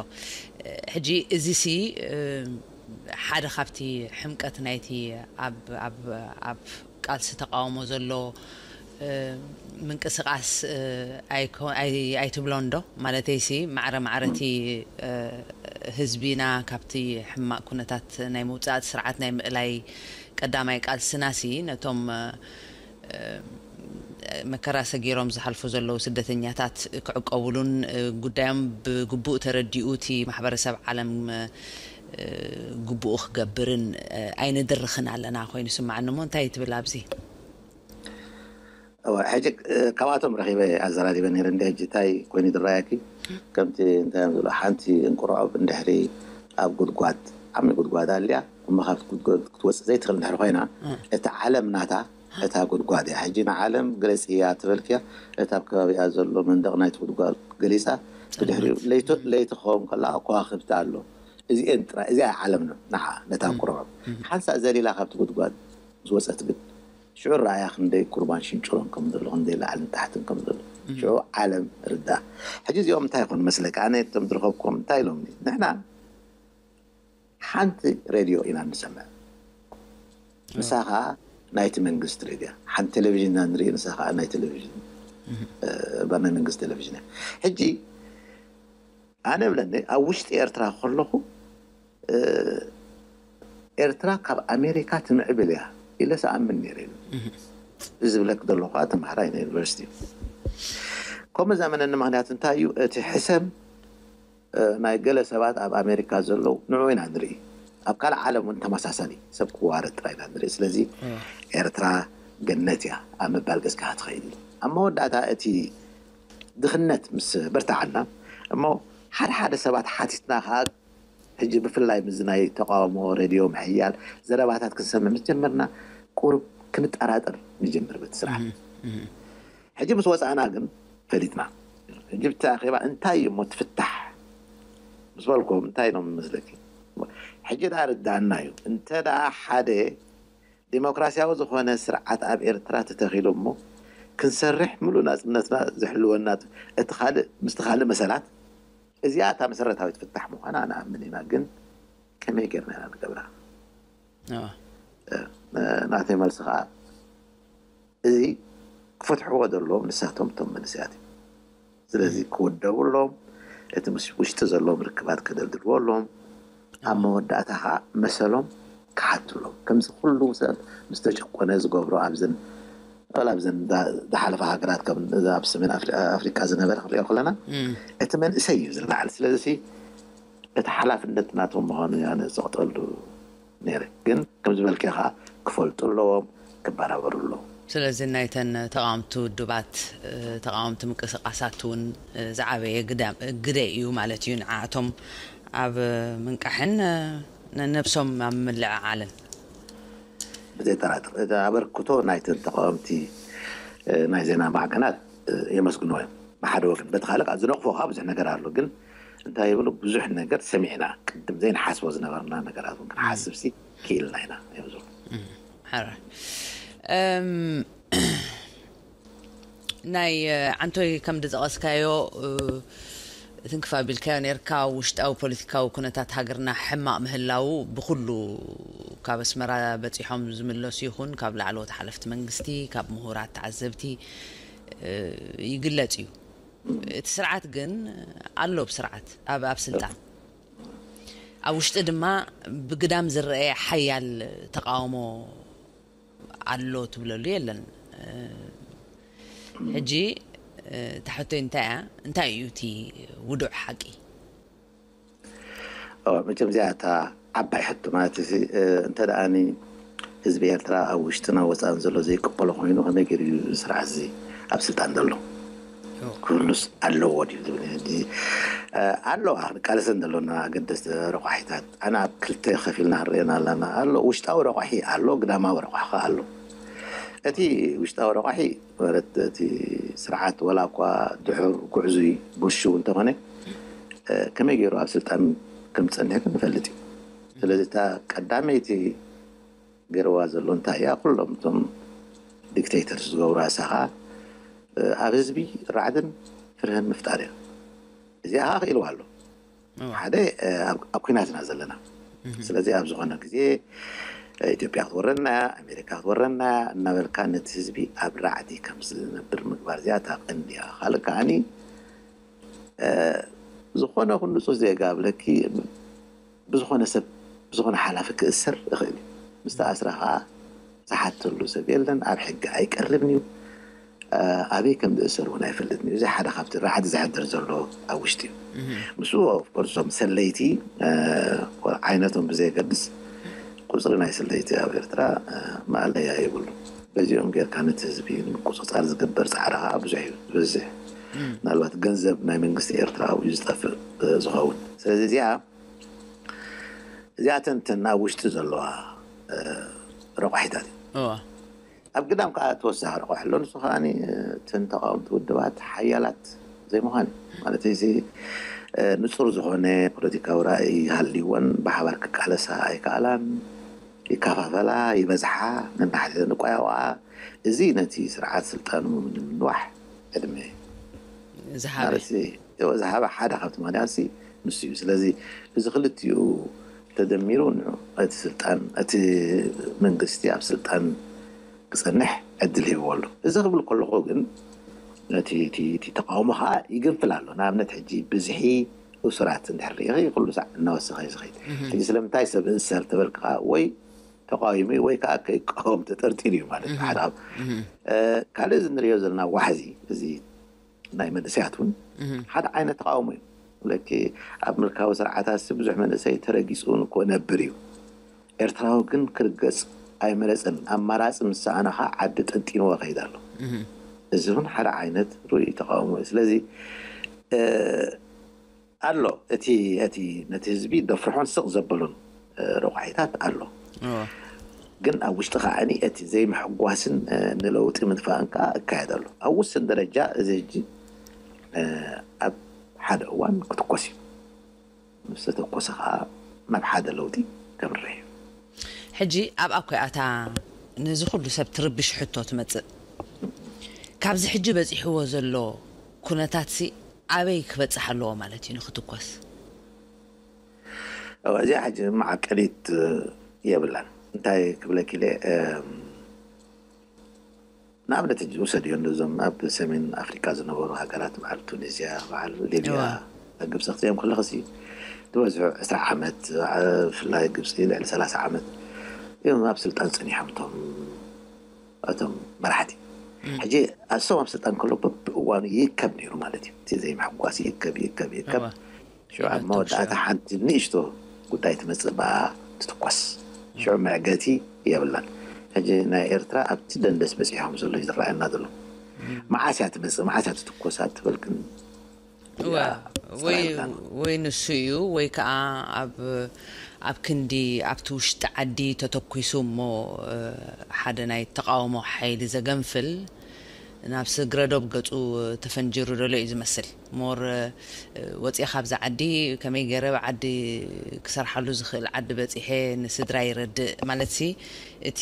እ፣ ሕጂ እዚሲ፣ እ፣ ሓደ ካብቲ ሕምቀት ናይቲ ኣብ፣ ኣብ፣ ኣብ ቃልሲ ተቃውሞ ዘሎ፣ እ፣ ምንቅስቃስ፣ እ፣ ኣይኮ-፣ ኣይ-፣ ኣይትብሎን ዶ? ማለተይሲ፣ ማዕረ ማዕረ እቲ፣ እ፣ ህዝቢና ካብቲ ሕማቅ ኩነታት ናይ ምውጻእ፣ ስርዓት ናይ ምእላይ ቀዳማይ ቃልስናሲ፣ ነቶም፣ እ፣ መከራ ሰጊሮም ዝሓልፉ ዘለዉ ስደተኛታት ክዕቀቡሉን፣ እ፣ ጉዳዮም ብግቡእ ተረዲኡ እቲ ማሕበረሰብ ዓለም፣ እ፣ ግቡኡ ክገብርን፣ እ፣ ኣይንድርኽን ኣለና ኮይኑ ይስምዓኒ። እሞ እንታይ ትብል ኣብዚ? እወ፣ ሕጂ፣ እ፣ ካብኣቶም ረኺበ ኣዘራሪበ ነይረ። እንደ ሕጂ እንታይ ኮይኑ ዝረኣየኪ? ከምቲ እንታይ እዮም ዝብሉ፣ ሓንቲ እንቁርዖብ እንድሕሪ ኣብ ጉድጓድ፣ ዓሚ ጉድጓድ ኣልያ፣ እሞ ካብቲ ጉድጓድ ክትወፅእ ዘይትኽእል እንድሕሪ ኮይና፣ እ። እታ ዓለም ናታ፣ እታ ጉድጓድ እያ። ሕጂ ንዓለም ግለፅያ ትበልክያ፣ እታ ኣብ ከባቢኣ ዘሎ መንደቕ ናይቲ ጉድጓድ ገሊፃ፣ ብድሕሪኡ ጸልማት። ለይቲ፣ ለይቲ ክኸውን ከላ ከዋኽብቲ ኣሎ። እዚኤን ጥራይ፣ እዚኣ ዓለምና፣ ንዓ፣ ነታ ቁርዖብ። ሓንሳእ ዘሊላ ካብቲ ጉድጓድ ምስ ወፀት ግን፣ ሽዑ ረኣያ ክንደይ ቁርባን ሽንጭሮን ከም ዘሎ፣ ክንደይ ላዕልን ታሕትን ከም ዘሎ። ሽዑ ዓለም ርዳ። ሕጂ እዚኦም እንታይ ይኾኑ መስለካ? ኣነ እቶም ዝረኸብኩም እንታይ ኢሎምኒ? ንሕና ሓንቲ ሬድዮ ኢና እንሰምዕ። ንሳ ኸዓ ናይቲ መንግስቲ ሬድዮ። ሓንቲ ቴሌቪዥን ኢና ንርኢ፣ ንሳ ኸዓ ናይ ቴሌቪዥን እ፣ ባ ናይ መንግስቲ ቴሌቪዥን እያ። ሕጂ ኣነ ብለኒ ኣብ ውሽጢ ኤርትራ ከለኹ፣ እ፣ ኤርትራ ካብ ኣሜሪካ ትምዕብል እያ ኢለ ሰኣምን ነይረ ኢሉ። እዚ ዝብለክ ዘለኹ ከዓ ተምሃራይ ናይ ዩኒቨርሲቲ እዩ። ከምኡ ዘመነኒ ምክንያት እንታይ እዩ? እቲ ሕሰም፣ እ፣ ናይ ገለ ሰባት ኣብ ኣሜሪካ ዘለዉ ንዑ ኢና ንርኢ። ኣብ ካልእ ዓለም እውን ተመሳሳሊ ሰብ ክዋረድ ጥራይ ኢና ንርኢ። ስለዚ ኤርትራ ገነት እያ ኣብ ምባል ገዝካ ትኸይድ። ኣብ መወዳእታ እቲ ድኽነት ምስ በርትዓልና እሞ ሓደ ሓደ ሰባት ሓቲትና ከዓ ሕጂ ብፍላይ ምስዚ ናይ ተቃውሞ ሬድዮ ምሕያል ዘረባታት ክንሰምዕ ምስ ጀመርና ቁሩብ ክንጠራጠር ንጀምር በቲ ስራሕ። ሕጂ ምስ ወፃእና ግን ፈሊጥና። ሕጂ ብቲ ኣኼባ እንታይ እዩ እሞ ትፍታሕ ምስ በልኩም እንታይ ነው መስለኪ? ሕጂ ደኣ ርዳእና እዩ። እንተ ደኣ ሓደ ዲሞክራሲያዊ ዝኾነ ስርዓት ኣብ ኤርትራ ተተኺሉ እሞ ክንሰርሕ ምሉእ ናጽነትና ዝሕልወና እቲ ካልእ ምስቲ ካልእ መሰላት፣ እዚኣ እታ መሰረታዊት ፍታሕ ምዃና ንኣምን ኢና። ግን ከመይ ጌርና ኢና ንገብራ? ናተይ መልሲ ከዓ እዚ ክፈትሕዎ ዘለዎም ንሳቶም እቶም መንእሰያት እዮም። ስለዚ ክውደቡ ኣለዎም። እቲ ምስ ውሽጢ ዘለዎም ርክባት ከደልድልዎ ኣለዎም። ኣብ መወዳእታ ከዓ መሰሎም ክሓቱ ኣለዎም። ከምዚ ኩሉ ሰብ ምስ ተጨቆነ ዝገብሮ ኣብዘን፣ ኣብዘን ዝሓለፋ ሃገራት ከም ኣብ ሰሜን ኣፍሪቃ ዝነበረ ክንሪኦ ከለና እቲ መንእሰይ እዩ ዝለዓል። ስለዚ እቲ ሓላፍነት ናቶም ምዃኑ እያ ነዘቕጠሉ ነይረ። ግን ከም ዝበልክዮ ከዓ ክፈልጡ ኣለዎም፣ ክበራበሩ ኣለዎም። ስለዚ ናይተን ተቃወምቲ ውድባት፣ ተቃወምቲ ምንቅስቃሳት እውን ዝዓበየ ግደ እዩ ማለት እዩ። ንዓቶም ኣብ ምንቃሕን ነብሶም ኣብ ምልዕዓልን ብዘይጠራጥር እቲ ኣበርክቶ ናይተን ተቃወምቲ ናይ ዜና ማዕከናት የመስግኖ እዮም ብሓደ ወገን። በቲ ካልእ ከዓ ዝነቕፎ ከዓ ብዙሕ ነገር ኣሎ። ግን እንታይ ይብሉ፣ ብዙሕ ነገር ሰሚዕና፣ ቅድም ዘይንሓስቦ ዝነበርና ነገራት እውን ክንሓስብ ሲ ክኢልና ኢና እዮም ዝብሉ። ሓራይ ናይ ዓንቶይ ከም ዝጠቐስካዮ ትንክፍ ኣቢልካዮ ነርካ። ውሽጣዊ ፖለቲካዊ ኩነታት ሃገርና ሕማቕ ምህላው ብኩሉ ካብ ኣስመራ በፂሖም ዝምለሱ ይኹን ካብ ላዕለዎት ሓለፍቲ መንግስቲ፣ ካብ ምሁራት ተዓዘብቲ ይግለፅ እዩ። እቲ ስርዓት ግን ኣሎ ብስርዓት ኣብ ኣብ ስልጣን ኣብ ውሽጢ ድማ ብግዳም ዝረአ ሓያል ተቃውሞ ኣሎ ትብለሉ የለን። ሕጂ እታ ሕቶይ እንታይ እያ? እንታይ እዩ እቲ ውዱዕ ሓቂ? መቸም እዚኣ እታ ዓባይ ሕቶ ማለት እዚ እንተ ደኣኒ ህዝቢ ኤርትራ ኣብ ውሽጥን ኣብ ወፃእን ዘሎ ዘይቅበሎ ኮይኑ ከመይ ገይሩ እዩ ስርዓት እዚ ኣብ ስልጣን ዘሎ? ክህሉስ ኣለዎ ድዩ ዝብል እዩ። ኣለዋ ክንቃለሰን ዘሎና ኣገደስቲ ረቋሒታት ኣነ ኣብ ክልተ ከፊልና ክንርእየን ኣለና ኣሎ። ውሽጣዊ ረቋሒ ኣሎ፣ ግዳማዊ ረቋሒ ከ ኣሎ። እቲ ውሽጣዊ ረቋሒ ማለት እቲ ስርዓት ወላ እኳ ድሑር ጉዕዙይ ብሹው እንተኾነ ከመይ ገይሩ ኣብ ስልጣን ከም ዝፀንሕ ግን ንፈልጥ እዩ። ስለዚ እታ ቀዳመይቲ ገይርዋ ዘሎ እንታይ እያ? ኩሎም እቶም ዲክቴተርስ ዝገብሩ ኣሳኻ ኣብ ህዝቢ ራዕድን ፍርህን ምፍጣር እያ። እዚኣ ከዓ ክኢልዋ ኣሎ። ሓደ ኣብ ኩናት ኢና ዘለና። ስለዚ ኣብ ዝኾነ ግዜ ኢትዮጵያ ክትወረና እያ፣ ኣሜሪካ ክትወረና እያ እናበልካ ነቲ ህዝቢ ኣብ ራዕዲ ከም ዝነብር ምግባር እዚኣ እታ ቀንዲ እያ። ካልእ ከዓኒ ዝኾነ ይኹን ንፁህ ዜጋ ብለኪ ብዝኾነ ሰብ ብዝኾነ ሓላፊ ክእሰር ይኽእል እዩ። ምስ ተኣስረ ከዓ ዝሓተሉ ሰብ የለን፣ ኣብ ሕጊ ኣይቀርብን እዩ። ኣበይ ከም ዝእሰር እውን ኣይፈልጥን እዩ። እዚ ሓደ ካብቲ ራዕዲ ዘሕድር ዘሎ ኣብ ውሽጢ እዩ። ምስኡ ኦፍኮርስ እዞም ሰለይቲ ዓይነቶም ብዘየገድስ ቁፅሪ ናይ ሰለይቲ ኣብ ኤርትራ ማእለያ የብሉ። በዚኦም ጌርካ ነቲ ህዝቢ ንምቁፅፃር ዝግበር ፃዕሪ ከዓ ብዙሕ እዩ ዝበዝሕ። ምናልባት ገንዘብ ናይ መንግስቲ ኤርትራ ኣብኡ እዩ ዝጠፍእ ዝኸውን። ስለዚ እዚኣ እዚኣተን እተን ኣብ ውሽጢ ዘለዋ ረቋሒታት እዩ። ኣብ ግዳም ከዓ ተወሳኺ ረቋሒ ኣሎ። ንሱ ከዓ እተን ተቃወምቲ ውድባት ሓያላት ዘይምዃን እዩ። ማለት እዚ ንፁር ዝኾነ ፖለቲካዊ ራእይ ሃልይወን ብሓባር ክቃለሳ ኣይከኣላን። ይከፋፈላ፣ ይበዝሓ፣ ነናሕድሕደን ይቋያቆዓ። እዚ ነቲ ስርዓት ስልጣኑ ንምንዋሕ ዕድመ ዝሃበ ዝሃበ ሓደ ካብቲ ምክንያት ንሱ እዩ። ስለዚ እዚ ክልቲኡ ተደሚሩ እቲ ስልጣን እቲ መንግስቲ ኣብ ስልጣን ክፀንሕ ዕድል ሂብዎ ኣሎ። እዚ ክብል ከለኹ ግን እቲ ተቃውሞ ከዓ ይግንፍል ኣሎ። ንኣብነት ሕጂ ብዝሒ እሱራት እንድሕር ርኢኺ ኩሉ ሳዕ እናወሰኸ እዩ ዝኸይድ። ሕጂ ስለምንታይ ሰብ እንሰር ተበልካ ወይ ተቃዊሙ ወይ ከዓ ከይቃወም ተጠርጢሩ እዩ ማለት እዩ። ሓደ ካብ ካልእ እዚ ንሪኦ ዘለና ዋሕዚ እዚ ናይ መንእሰያት እውን ሓደ ዓይነት ተቃውሞ እዩ። ለኪ ኣብ ምልካዊ ስርዓታት ብዙሕ መንእሰይ ተረጊፁ እውን እኮ ነብር እዩ። ኤርትራዊ ግን ክርገፅ ኣይመረፅን። ኣማራፂ ምስ ሰኣነ ከዓ ዓዲ ጠንጢንዎ ይኸይድ ኣሎ። እዚ እውን ሓደ ዓይነት ርኡይ ተቃውሞ እዩ። ስለዚ ኣሎ እቲ እቲ ነቲ ህዝቢ ደፍርሖን ስቕ ዘበሎን ረቋሒታት ኣሎ። ግን ኣብ ውሽጢ ከዓኒ እቲ ዘይምሕጓስን ንለውጢ ምጥፋእን ከዓ እካየድ ኣሎ። ኣብ ውስን ደረጃ እዚ ሕጂ ኣብ ሓደ እዋን ክትኮስ እዩ። ምስ ተተኮሰ ከዓ ናብ ሓደ ለውጢ ከምርሕ እዩ። ሕጂ ኣብ ኣኮይ ኣታ ነዚ ኩሉ ሰብ ትርብሽ ሕቶ ትመፅእ። ካብዚ ሕጂ በፂሕዎ ዘሎ ኩነታትሲ ኣበይ ክበፅሕ ኣለዎ ማለት እዩ ንክትኮስ? እዚኣ ሕጂ መዓቀሊት የብላን። እንታይ ክብለኪ ኢለ ንኣብነት ሕጂ ውሰድዮ እንደዞም ኣብ ሰሜን ኣፍሪካ ዝነበሩ ሃገራት በዓል ቱኒዝያ፣ በዓል ሊብያ፣ ግብፂ ክትሪኦም ከለኽሲ ዝበዝሑ ዕስራ ዓመት ብፍላይ ግብፂ ልዕሊ ሰላሳ ዓመት እዮም ኣብ ስልጣን ፀኒሖም እቶም እቶም መራሕቲ። ሕጂ እሶም ኣብ ስልጣን ከሎ በብእዋኑ ይእከብ ነይሩ ማለት እዩ። እቲ ዘይምሕጓስ ይእከብ ይእከብ ይእከብ። ሽዑ ኣብ መወዳእታ ሓንቲ ንእሽቶ ጉዳይ ትመፅእ ብኣ ትትኮስ። ሽዑ መዕገቲ የብላን። ሕጂ ናይ ኤርትራ ኣብቲ ደንደስ በፂሖም ዘሎ እዩ ዝረኣየና ዘሎ። መዓስ እያ ትመፅእ መዓስ እያ ትትኮስ ኣብ ትበልክን ወይ ንሱ እዩ ወይ ከዓ ኣብ ኣብ ክንዲ ኣብቲ ውሽጢ ዓዲ ተተኩሱ እሞ ሓደ ናይ ተቃውሞ ሓይሊ ዘገንፍል ናብ ስግረዶብ ገፁ ተፈንጂሩ ደሎ እዩ ዝመስል። ሞር ወፂአ ካብዚ ዓዲ ከመይ ገይረ ዓዲ ክሰርሓሉ ዝኽእል ዓዲ በፂሐ ንስድራ ይረድእ ማለት ሲ እቲ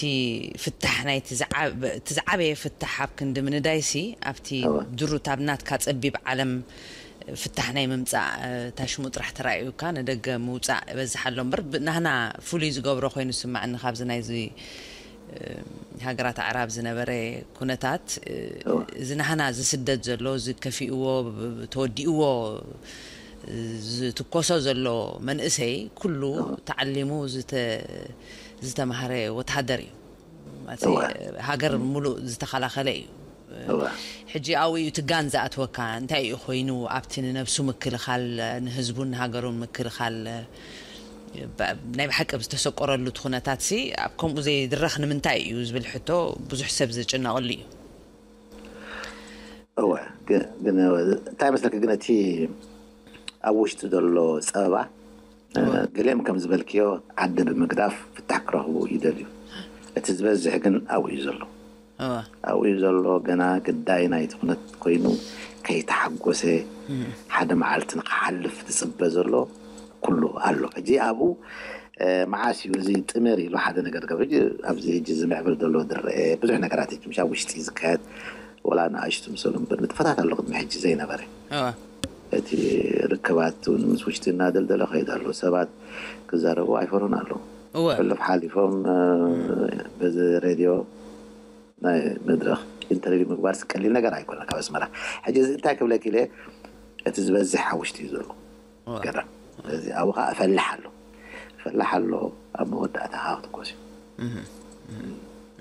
ፍታሕ ናይ እቲ ዝዓበየ ፍታሕ ኣብ ክንዲ ምንዳይ ሲ ኣብቲ ድሩት ኣብ ናትካ ፀቢብ ዓለም ፍታሕ ናይ ምምፃእ ታሽሙ ጥራሕ ተራእዩካ ንደገ ምውፃእ ይበዝሕ ኣሎ እምበር ናህና ፍሉይ ዝገብሮ ኮይኑ ዝስማዕኒ ካብዚ ናይዚ ሃገራት ኣዕራብ ዝነበረ ኩነታት እዚ ናህና ዝስደድ ዘሎ ዝከፊእዎ ተወዲእዎ ዝትኮሶ ዘሎ መንእሰይ ኩሉ ተዓሊሙ ዝተማህረ ወተሃደር እዩ። ሃገር ሙሉእ ዝተኸላኸለ እዩ። ሕጂ ኣብኡ እዩ ትጋን ዝኣትወካ እንታይ እዩ ኮይኑ ኣብቲ ንነብሱ ምክልኻል ንህዝቡን ንሃገሩን ምክልኻል ናይ ብሓቂ ዝተሰቆረሉ እቲ ኩነታት ሲ ኣብ ከምኡ ዘይድረኽ ንምንታይ እዩ ዝብል ሕቶ ብዙሕ ሰብ ዝጭነቐሉ እዩ። እወ ግን እንታይ መስለኪ ግን እቲ ኣብ ውሽጢ ዘሎ ፀበባ ገሊኦም ከም ዝበልክዮ ዓዲ ብምግዳፍ ፍታሕ ክረኽቡ ይደልዩ። እቲ ዝበዝሕ ግን ኣብኡ እዩ ዘሎ። ኣብኡ እዩ ዘሎ። ገና ግዳይ ናይቲ ኩነት ኮይኑ ከይተሓጎሰ ሓደ መዓልቲ ንክሓልፍ ዝፅበ ዘሎ ኩሉ ኣሎ። ሕጂ ኣብኡ መዓስ እዩ እዚ ጥምር ኢሉ ሓደ ነገር ገብር ኣብዚ ሕጂ ዝምዕብል ዘሎ ዝረአ ብዙሕ ነገራት ሕጂ ምሻ ውሽጢ ዝካየድ ወላ ንኣሽቱ ምሰሉ እምበር ንጥፈታት ኣሎ ቅድሚ ሕጂ ዘይነበረ እቲ ርክባት እውን ምስ ውሽጢ እናደልደለ ከይድ ኣሎ። ሰባት ክዛረቡ ኣይፈሩን ኣለዉ። ሕሉፍ ሓሊፎም በዚ ሬድዮ ናይ መድረክ ኢንተርቪው ምግባር ቀሊል ነገር ኣይኮነ ካብ ኣስመራ። ሕጂ እዚ እንታይ ክብለክ ኢለ እቲ ዝበዝሕ ኣብ ውሽጢ እዩ ዘሎ ገና እዚ ኣብኡ ከዓ እፈልሕ ኣሎ እፈልሕ ኣሎ ኣብ መወዳእታ ከዓ ክትኮስ እዩ።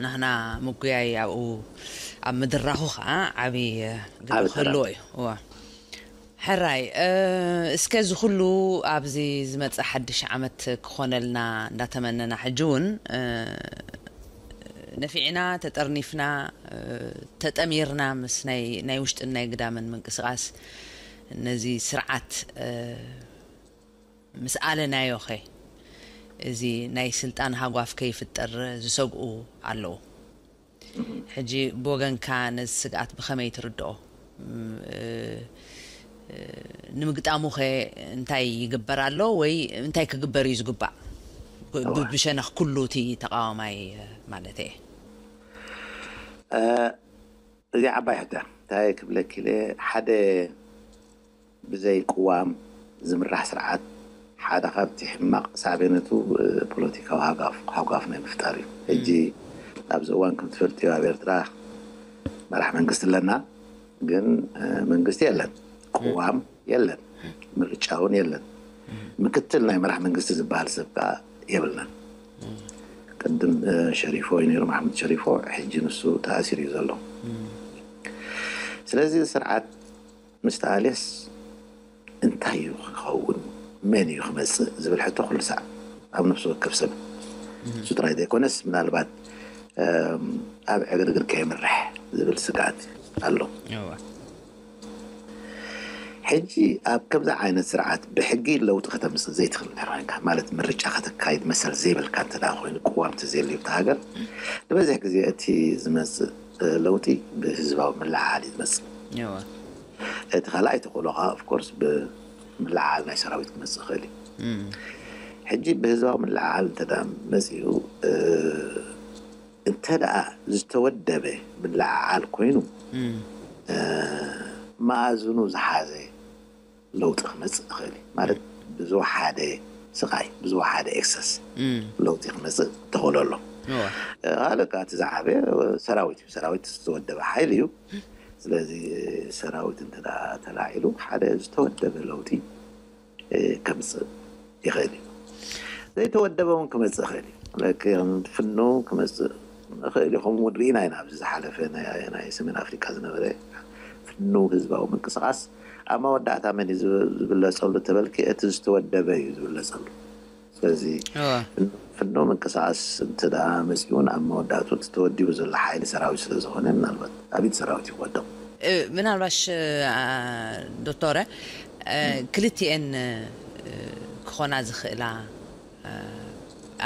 ናህና ምጉያይ ኣብኡ ኣብ ምድራኹ ከዓ ዓብዪ ግደ ክህልዎ እዩ። እዋ ሕራይ እስከ እዚ ኩሉ ኣብዚ ዝመፅእ ሓድሽ ዓመት ክኾነልና እንዳተመነና ሕጂ እውን ነፊዕና ተጠርኒፍና ተጠሚርና ምስ ናይ ውሽጥን ናይ ግዳምን ምንቅስቃስ ነዚ ስርዓት ምስ ኣለናዮ ኸ እዚ ናይ ስልጣን ሃጓፍ ከይፍጠር ዝሰግኡ ኣለዉ። ሕጂ ብወገንካ ነዚ ስግኣት ብኸመይ ትርድኦ? ንምግጣሙ ኸ እንታይ ይግበር ኣሎ ወይ እንታይ ክግበር እዩ ዝግባእ? ብሸነኽ ኩሉ እቲ ተቃዋማይ ማለት እየ። እዚ ዓባይ ሕቶ እንታይ ክብለኪ ኢለ ሓደ ብዘይ ቅዋም ዝምራሕ ስርዓት ሓደ ካብቲ ሕማቕ ሳዕቤነቱ ፖለቲካዊ ሃጓፍ ናይ ምፍጣር እዩ። ሕጂ ኣብዚ እዋን ከም ትፈልጥዮ ኣብ ኤርትራ መራሕ መንግስቲ ኣለና። ግን መንግስቲ የለን፣ ቅዋም የለን፣ ምርጫ እውን የለን። ምክትል ናይ መራሕ መንግስቲ ዝበሃል ሰብ ከዓ የብልናን። ቅድም ሸሪፎ እዩ ነይሩ፣ መሓመድ ሸሪፎ። ሕጂ ንሱ ተኣሲሩ እዩ ዘሎ። ስለዚ ስርዓት ምስ ተኣልየስ እንታይ እዩ ክኸውን፣ መን እዩ ክመፅእ ዝብል ሕቶ ኩሉ ሳዕ ኣብ ነፍሲ ወከፍ ሰብ፣ እሱ ጥራይ ዘይኮነስ ምናልባት ኣብ ዕግርግር ከየምርሕ ዝብል ስግኣት ኣሎ። ሕጂ ኣብ ከምዚ ዓይነት ስርዓት ብሕጊ ለውጢ ከተምፅእ ዘይትኽእል እንድሕር ኮይንካ፣ ማለት ምርጫ ከተካይድ መሰል ዘይብልካ እንተ ኮይኑ፣ ቅዋም እንተዘየልዩ ኣብቲ ሃገር፣ ዝበዝሕ ግዜ እቲ ዝመፅእ ለውጢ ብህዝባዊ ምልዕዓል እዩ ዝመፅእ። እቲ ካልኣይ ተኽእሎ ከዓ ኦፍኮርስ ብምልዕዓል ናይ ሰራዊት ክመፅእ ይኽእል እዩ። ሕጂ ብህዝባዊ ምልዕዓል እንተ መፂኡ፣ እንተ ደኣ ዝተወደበ ምልዕዓል ኮይኑ መኣዝኑ ዝሓዘ ለውጢ ክመፅእ ይኽእል እዩ። ማለት ብዝወሓደ ስቓይ፣ ብዝወሓደ ኤክሰስ ለውጢ ክመፅእ ተኽእሎ ኣሎ። ካልእ ከዓ እቲ ዝዓበየ ሰራዊት እዩ። ሰራዊት ዝተወደበ ሓይሊ እዩ። ስለዚ ሰራዊት እንተ ተላዒሉ ሓደ ዝተወደበ ለውጢ ከምፅእ ይኽእል እዩ። ዘይተወደበ እውን ክመፅእ ይኽእል እዩ። ከም ፍኖ ክመፅእ ይኽእል እዩ። ከምኡ እውን ርኢና ኢና። ኣብዚ ዝሓለፈ ናይ ሰሜን ኣፍሪካ ዝነበረ ፍኖ ህዝባዊ ምንቅስቃስ ኣብ መወዳእታ መን እዩ ዝብለፀሉ ተበልኪ፣ እቲ ዝተወደበ እዩ ዝብለፀሉ። ስለዚ ፍኖ ምንቅስቃስ እንተ መፅኡን ኣብ መወዳእቱ እቲ ተወዲቡ ዘሎ ሓይሊ ሰራዊት ስለዝኾነ ምናልባት ኣብቲ ሰራዊት ይወደቕ። ምናልባሽ ዶክተረ ክልቲኤን ክኾና ዝኽእላ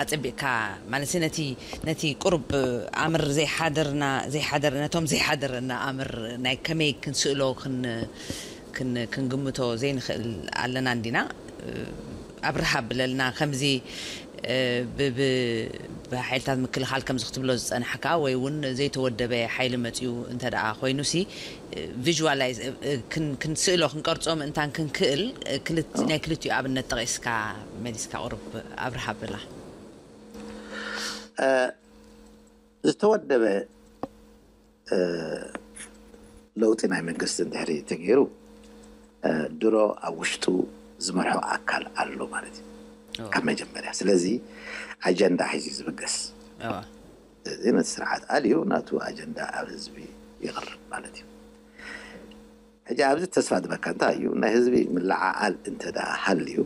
ኣፀቢቕካ ማለት ነቲ ነቲ ቁሩብ ኣምር ዘይሓደርና ዘይሓደር ነቶም ዘይሓደረና ኣምር ናይ ከመይ ክንስእሎ ክንግምቶ ዘይንኽእል ኣለና እንዲና ኣብርሃ ብለልና ከምዚ ብሓይልታት ምክልኻል ከምዚ ክትብሎ ዝፀናሕካ ወይ እውን ዘይተወደበ ሓይሊ መፅኡ እንተ ደኣ ኮይኑ ሲ ቪዥዋላይዝ ክንስእሎ ክንቀርፆ ምእንታን ክንክእል ናይ ክልቲኡ ኣብነት ጠቒስካ መሊስካ ቁሩብ ኣብርሃ ብላ ዝተወደበ ለውጢ ናይ መንግስቲ እንድሕሪ ተገይሩ ድሮ ኣብ ውሽጡ ዝመርሖ ኣካል ኣሎ ማለት እዩ ካብ መጀመርያ። ስለዚ ኣጀንዳ ሒዙ ዝብገስ እዚ ነቲ ስርዓት ኣልዩ ናቱ ኣጀንዳ ኣብ ህዝቢ ይቕርብ ማለት እዩ። ሕጂ ኣብዚ ተስፋ ዝበካ እንታይ እዩ? ናይ ህዝቢ ምልዓዓል እንተ ደኣ ሃልዩ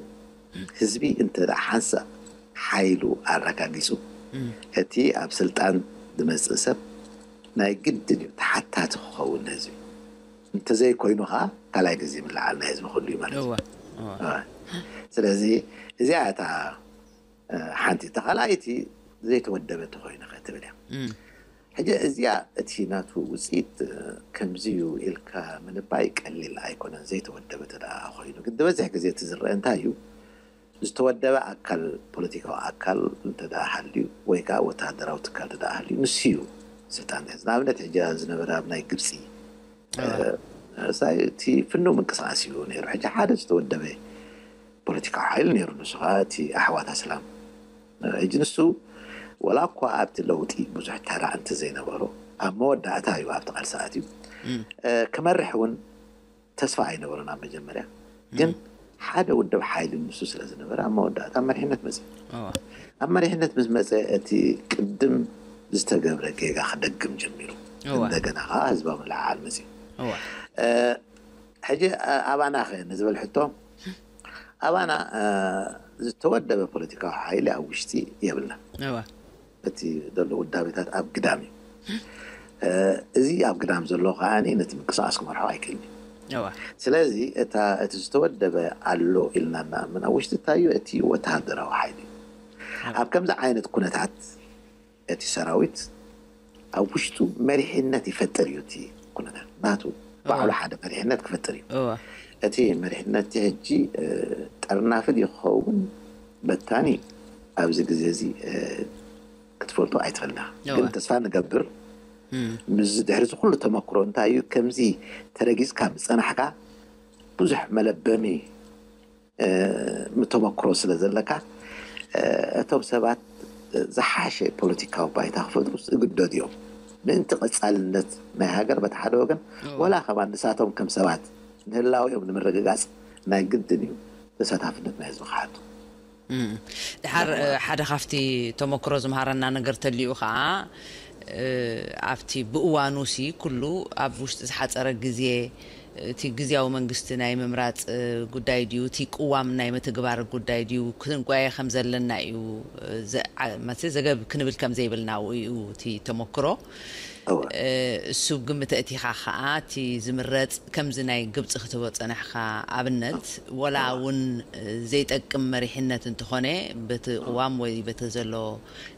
ህዝቢ እንተ ደኣ ሓንሳእ ሓይሉ ኣረጋጊጹ እቲ ኣብ ስልጣን ዝመጽእ ሰብ ናይ ግድን እዩ ተሓታቲ ክኸውን ንህዝቢ። እንተዘይኮይኑ ከዓ ካልኣይ ግዜ ምልዓል ናይ ህዝቢ ክህሉ እዩ ማለት እዩ። ስለዚ እዚኣ እታ ሓንቲ። እታ ካልኣይቲ ዘይተወደበ እንተኮይኑ ከ ትብል እያ። ሕጂ እዚኣ እቲ ናቱ ውፅኢት ከምዚ እዩ ኢልካ ምንባይ ቀሊል ኣይኮነን። ዘይተወደበ እንተ ደኣ ኮይኑ ግን ዝበዝሕ ግዜ እቲ ዝረአ እንታይ እዩ? ዝተወደበ ኣካል ፖለቲካዊ ኣካል እንተ ደኣ ሃልዩ ወይ ከዓ ወታደራዊ ትካል እንተ ደኣ ሃልዩ ንሱ እዩ ስልጣን ዝሕዝ። ንኣብነት ሕጂ ዝነበረ ኣብ ናይ ግብፂ ሳይ እቲ ፍኑው ምንቅስቃስ እዩ ነይሩ። ሕጂ ሓደ ዝተወደበ ፖለቲካዊ ሓይሊ ነይሩ፣ ንሱ ከዓ እቲ ኣሕዋት ኣስላም። ሕጂ ንሱ ወላ እኳ ኣብቲ ለውጢ ብዙሕ ተራ እንተ ዘይነበሮ ኣብ መወዳእታ እዩ ኣብቲ ቃልሲ ኣትዩ። ክመርሕ እውን ተስፋ ኣይነበሮን ኣብ መጀመርያ፣ ግን ሓደ ውድብ ሓይሊ ንሱ ስለ ዝነበረ ኣብ መወዳእታ ኣብ መሪሕነት መፅእ። ኣብ መሪሕነት ምስ መፀ እቲ ቅድም ዝተገብረ ጌጋ ክደግም ጀሚሩ። እንደገና ከዓ ህዝባዊ ምልዕዓል መፅእ። ሕጂ ኣባና ከ ንዝብል ሕቶ ኣባና ዝተወደበ ፖለቲካዊ ሓይሊ ኣብ ውሽጢ የብልና። እቲ ዘሎ ውዳቤታት ኣብ ግዳም እዩ። እዚ ኣብ ግዳም ዘሎ ከዓ ነቲ ምንቅስቃስ ክመርሖ ኣይክእልን እዩ። ስለዚ እቲ ዝተወደበ ኣሎ ኢልና እናኣምን ኣብ ውሽጢ እንታይ እዩ እቲ ወተሃደራዊ ሓይሊ እዩ። ኣብ ከምዚ ዓይነት ኩነታት እቲ ሰራዊት ኣብ ውሽጡ መሪሕነት ይፈጥር እዩ። እቲ ኩነታት ናቱ ባዕሉ ሓደ መሪሕነት ክፈጥር እዩ። እቲ መሪሕነት ሕጂ ጠርናፊ ድዩ ክኸውን በታኒ ኣብዚ ግዜ እዚ ክትፈልጦ ኣይትኽእልና። ግን ተስፋ ንገብር ምስ ድሕሪ እዚ ኩሉ ተመክሮ እንታይ እዩ ከምዚ ተረጊፅካ ምፀናሕካ ብዙሕ መለበሚ ምተመክሮ ስለ ዘለካ እቶም ሰባት ዝሓሸ ፖለቲካዊ ባይታ ክፈጥሩ ዝግደዱ እዮም። ምእንቲ ቀጻልነት ናይ ሃገር በቲ ሓደ ወገን፣ እዎ። ወላ ከማን ንሳቶም ከም ሰባት ንህላውኦም ንምርግጋጽ ናይ ግድን እዩ ተሳታፍነት ናይ ህዝቢ ክሓቱ። እም። ድሓር፣ እ፣ ሓደ ካብቲ ተመክሮ ዝምሃረና ነገር ተሊኡ ኸዓ፣ እ፣ ኣብቲ ብእዋኑ ሲ ኩሉ ኣብ ውሽጢ ዝሓጸረ ግዜ፣ እቲ ግዝያዊ መንግስቲ ናይ ምምራጽ፣ እ፣ ጉዳይ ድዩ፣ እቲ ቅዋም ናይ ምትግባር ጉዳይ ድዩ፣ ክንጓየ ከም ዘለና እዩ፣ እ፣ ዘ-፣ ዓ-፣ ማለት ዘገብ ክንብል ከም ዘይብልና እዩ እቲ ተመክሮ። እወ። እ፣ እሱ ግምት ኣእቲኻ ኸዓ እቲ ዝምረጽ ከምዚ ናይ ግብጺ ክትህቦ ጸናሕካ ኣብነት፣ ወላ እወ። እውን፣ እ፣ ዘይጠቅም መሪሕነት እንተኾነ በቲ እወ። ቅዋም ወይ በቲ ዘሎ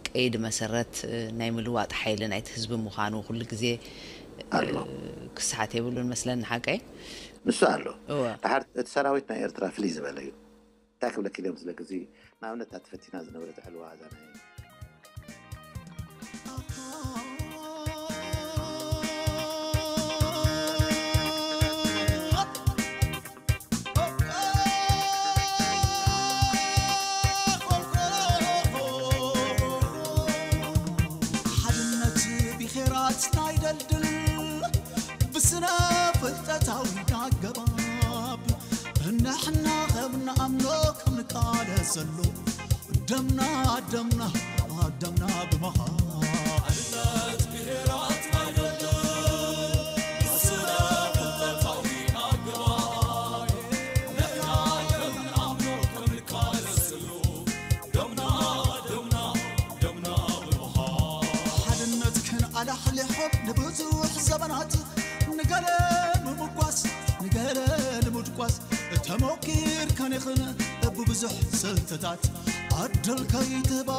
ቀይዲ መሰረት፣ እ፣ ናይ ምልዋጥ ሓይሊ ናይቲ ህዝቢ ምዃኑ ኩሉ ግዜ፣ እ፣ ኣሎ። ክስሓት የብሉን መስለኒ፣ ሓቀይ? ንሱ ኣሎ። እወ። ድሓር እቲ ሰራዊት ናይ ኤርትራ ፍልይ ዝበለ እዩ። እንታይ ክብለኪ ድዮም ስለ ግዜ፣ ንኣብነት እታ ተፈቲና ዝነበረት ዕልዋ እዛ ናይ ሓድነት ብሄራት ናይ ደልድል ብስነ ፍልጠታዊ ኣገባብ ንሕና ከም ንኣምኖ ከም ንቃለሰሉ ደምና ደምና ደምና ብምዃን ሓድነት ብሄራት ናይ ደልድል ብስነ ፍልጠታዊ ኣገባብ ንሕና ከም ንኣምኖ ከም ንቃለሰሉ ደምና ደምና ደምና ብምዃን ሓድነትክን ኣላሕሊሖም ንብዙሕ ዘበናት ንገለ ምምጓስ ንገለ ንምድቋስ ተሞኪርካን ኢኽን ብብዙሕ ስልትታት ዕድል ከይትህባ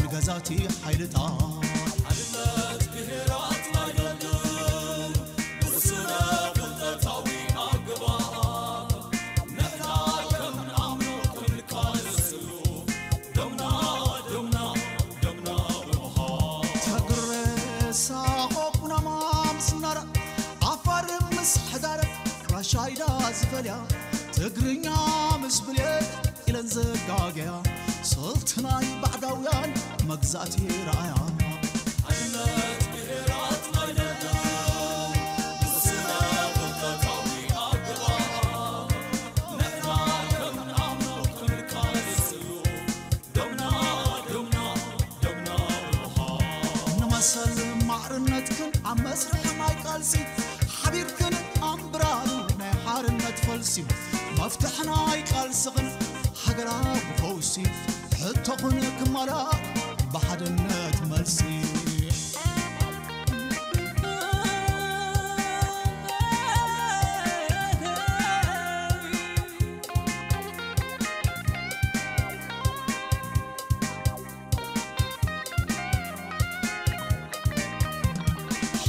ንገዛቲ ሓይልታት ሓድነት ብሄራት ናይ ደልድል ብስነ ፍልጠታዊ ኣገባብ ንሕና ከም ንኣምኖ ክንቃለሰሉ ደምና ደምና ደምና ብምዃን ተግሬ ሳሆ ኩናማ ምስ ናራ ዓፋር ምስ ሕዳር ራሻይዳ ዝፈልያ ትግርኛ ምስ ብልየት ኢለን ዘጋገያ ስልቲ ናይ ባዕዳውያን መግዛእቲ ረኣያ ሓድነት ብሄራት ናይ ደልድል ብስነ ፍልጠታዊ ኣገባብ ንሕና ከም ንኣምኖ ክንቃለሰሉ ደምና ደምና ደምና ብምዃን ንመሰል ማዕርነትክን ኣብ መስርሕ ናይ ቃልሲ ሓቢርክን ኣንብራሩ ናይ ሓርነት ፈልሲ መፍትሕ ናይ ቃልስኽን ሃገራዊ ፈውሲ ሕቶኽን ክማላእ ብሓድነት መልሲ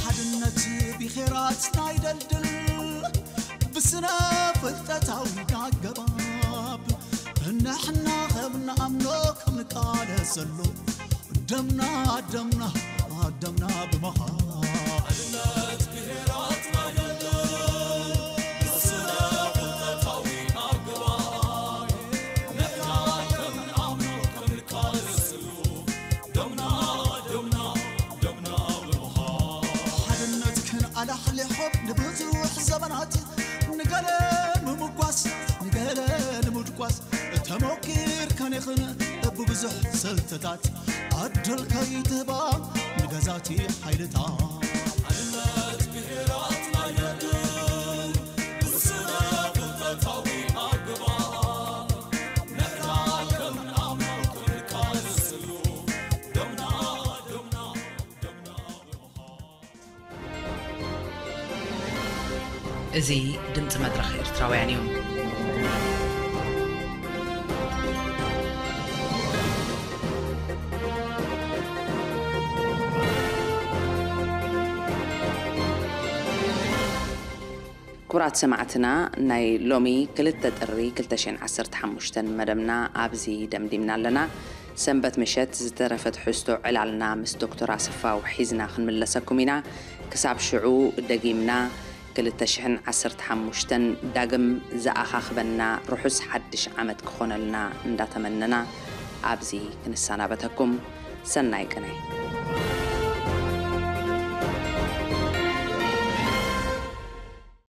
ሓድነት ብሄራት ናይ ደልድል ብስነ ፍልጠታዊ ኣገባብ ንሕና ከም ንኣምኖ ከም ንቃለሰሉ ደምና ደምና ደምና ብምዃን ሓድነት ብሄራት ናይ ደልድል ብስነ ፍልጠታዊ ኣገባብ ንሕና ከም ንኣምኖ ከም ንቃለሰሉ ደምና ደምና ደምና ብምዃን ሓድነትክን ኣላሕሊሖም ንብዙሕ ዘበናት ንገለ ምምጓስ ንገለ ንምድቋስ ተሞኪርካን ኢኽን ብብዙሕ ስልትታት ዕድል ከይትህባ ንገዛቲ ሓይልታት ሓድነት ብሄራት ናይ ደልድል ብስነ ፍልጠታዊ ኣገባብ ንሕና ከም ንኣምኖ ክንቃለሰሉ ደምና ደምና ደምና ብምዃን እዚ ድምፂ መድረኽ ኤርትራውያን እዩ። ክቡራት ሰማዕትና፣ ናይ ሎሚ ክልተ ጥሪ ክልተ ሽሕን ዓሰርተ ሓሙሽተን መደብና ኣብዚ ደምዲምና ኣለና። ሰንበት ምሸት ዝተረፈ ትሕዝቶ ዕላልና ምስ ዶክተር ኣሰፋው ሒዝና ክንምለሰኩም ኢና። ክሳብ ሽዑ ደጊምና ክልተ ሽሕን ዓሰርተ ሓሙሽተን ዳግም ዝኣኻኽበና ርሑስ ሓድሽ ዓመት ክኾነልና እንዳተመነና ኣብዚ ክንሰናበተኩም። ሰናይ ቅነ።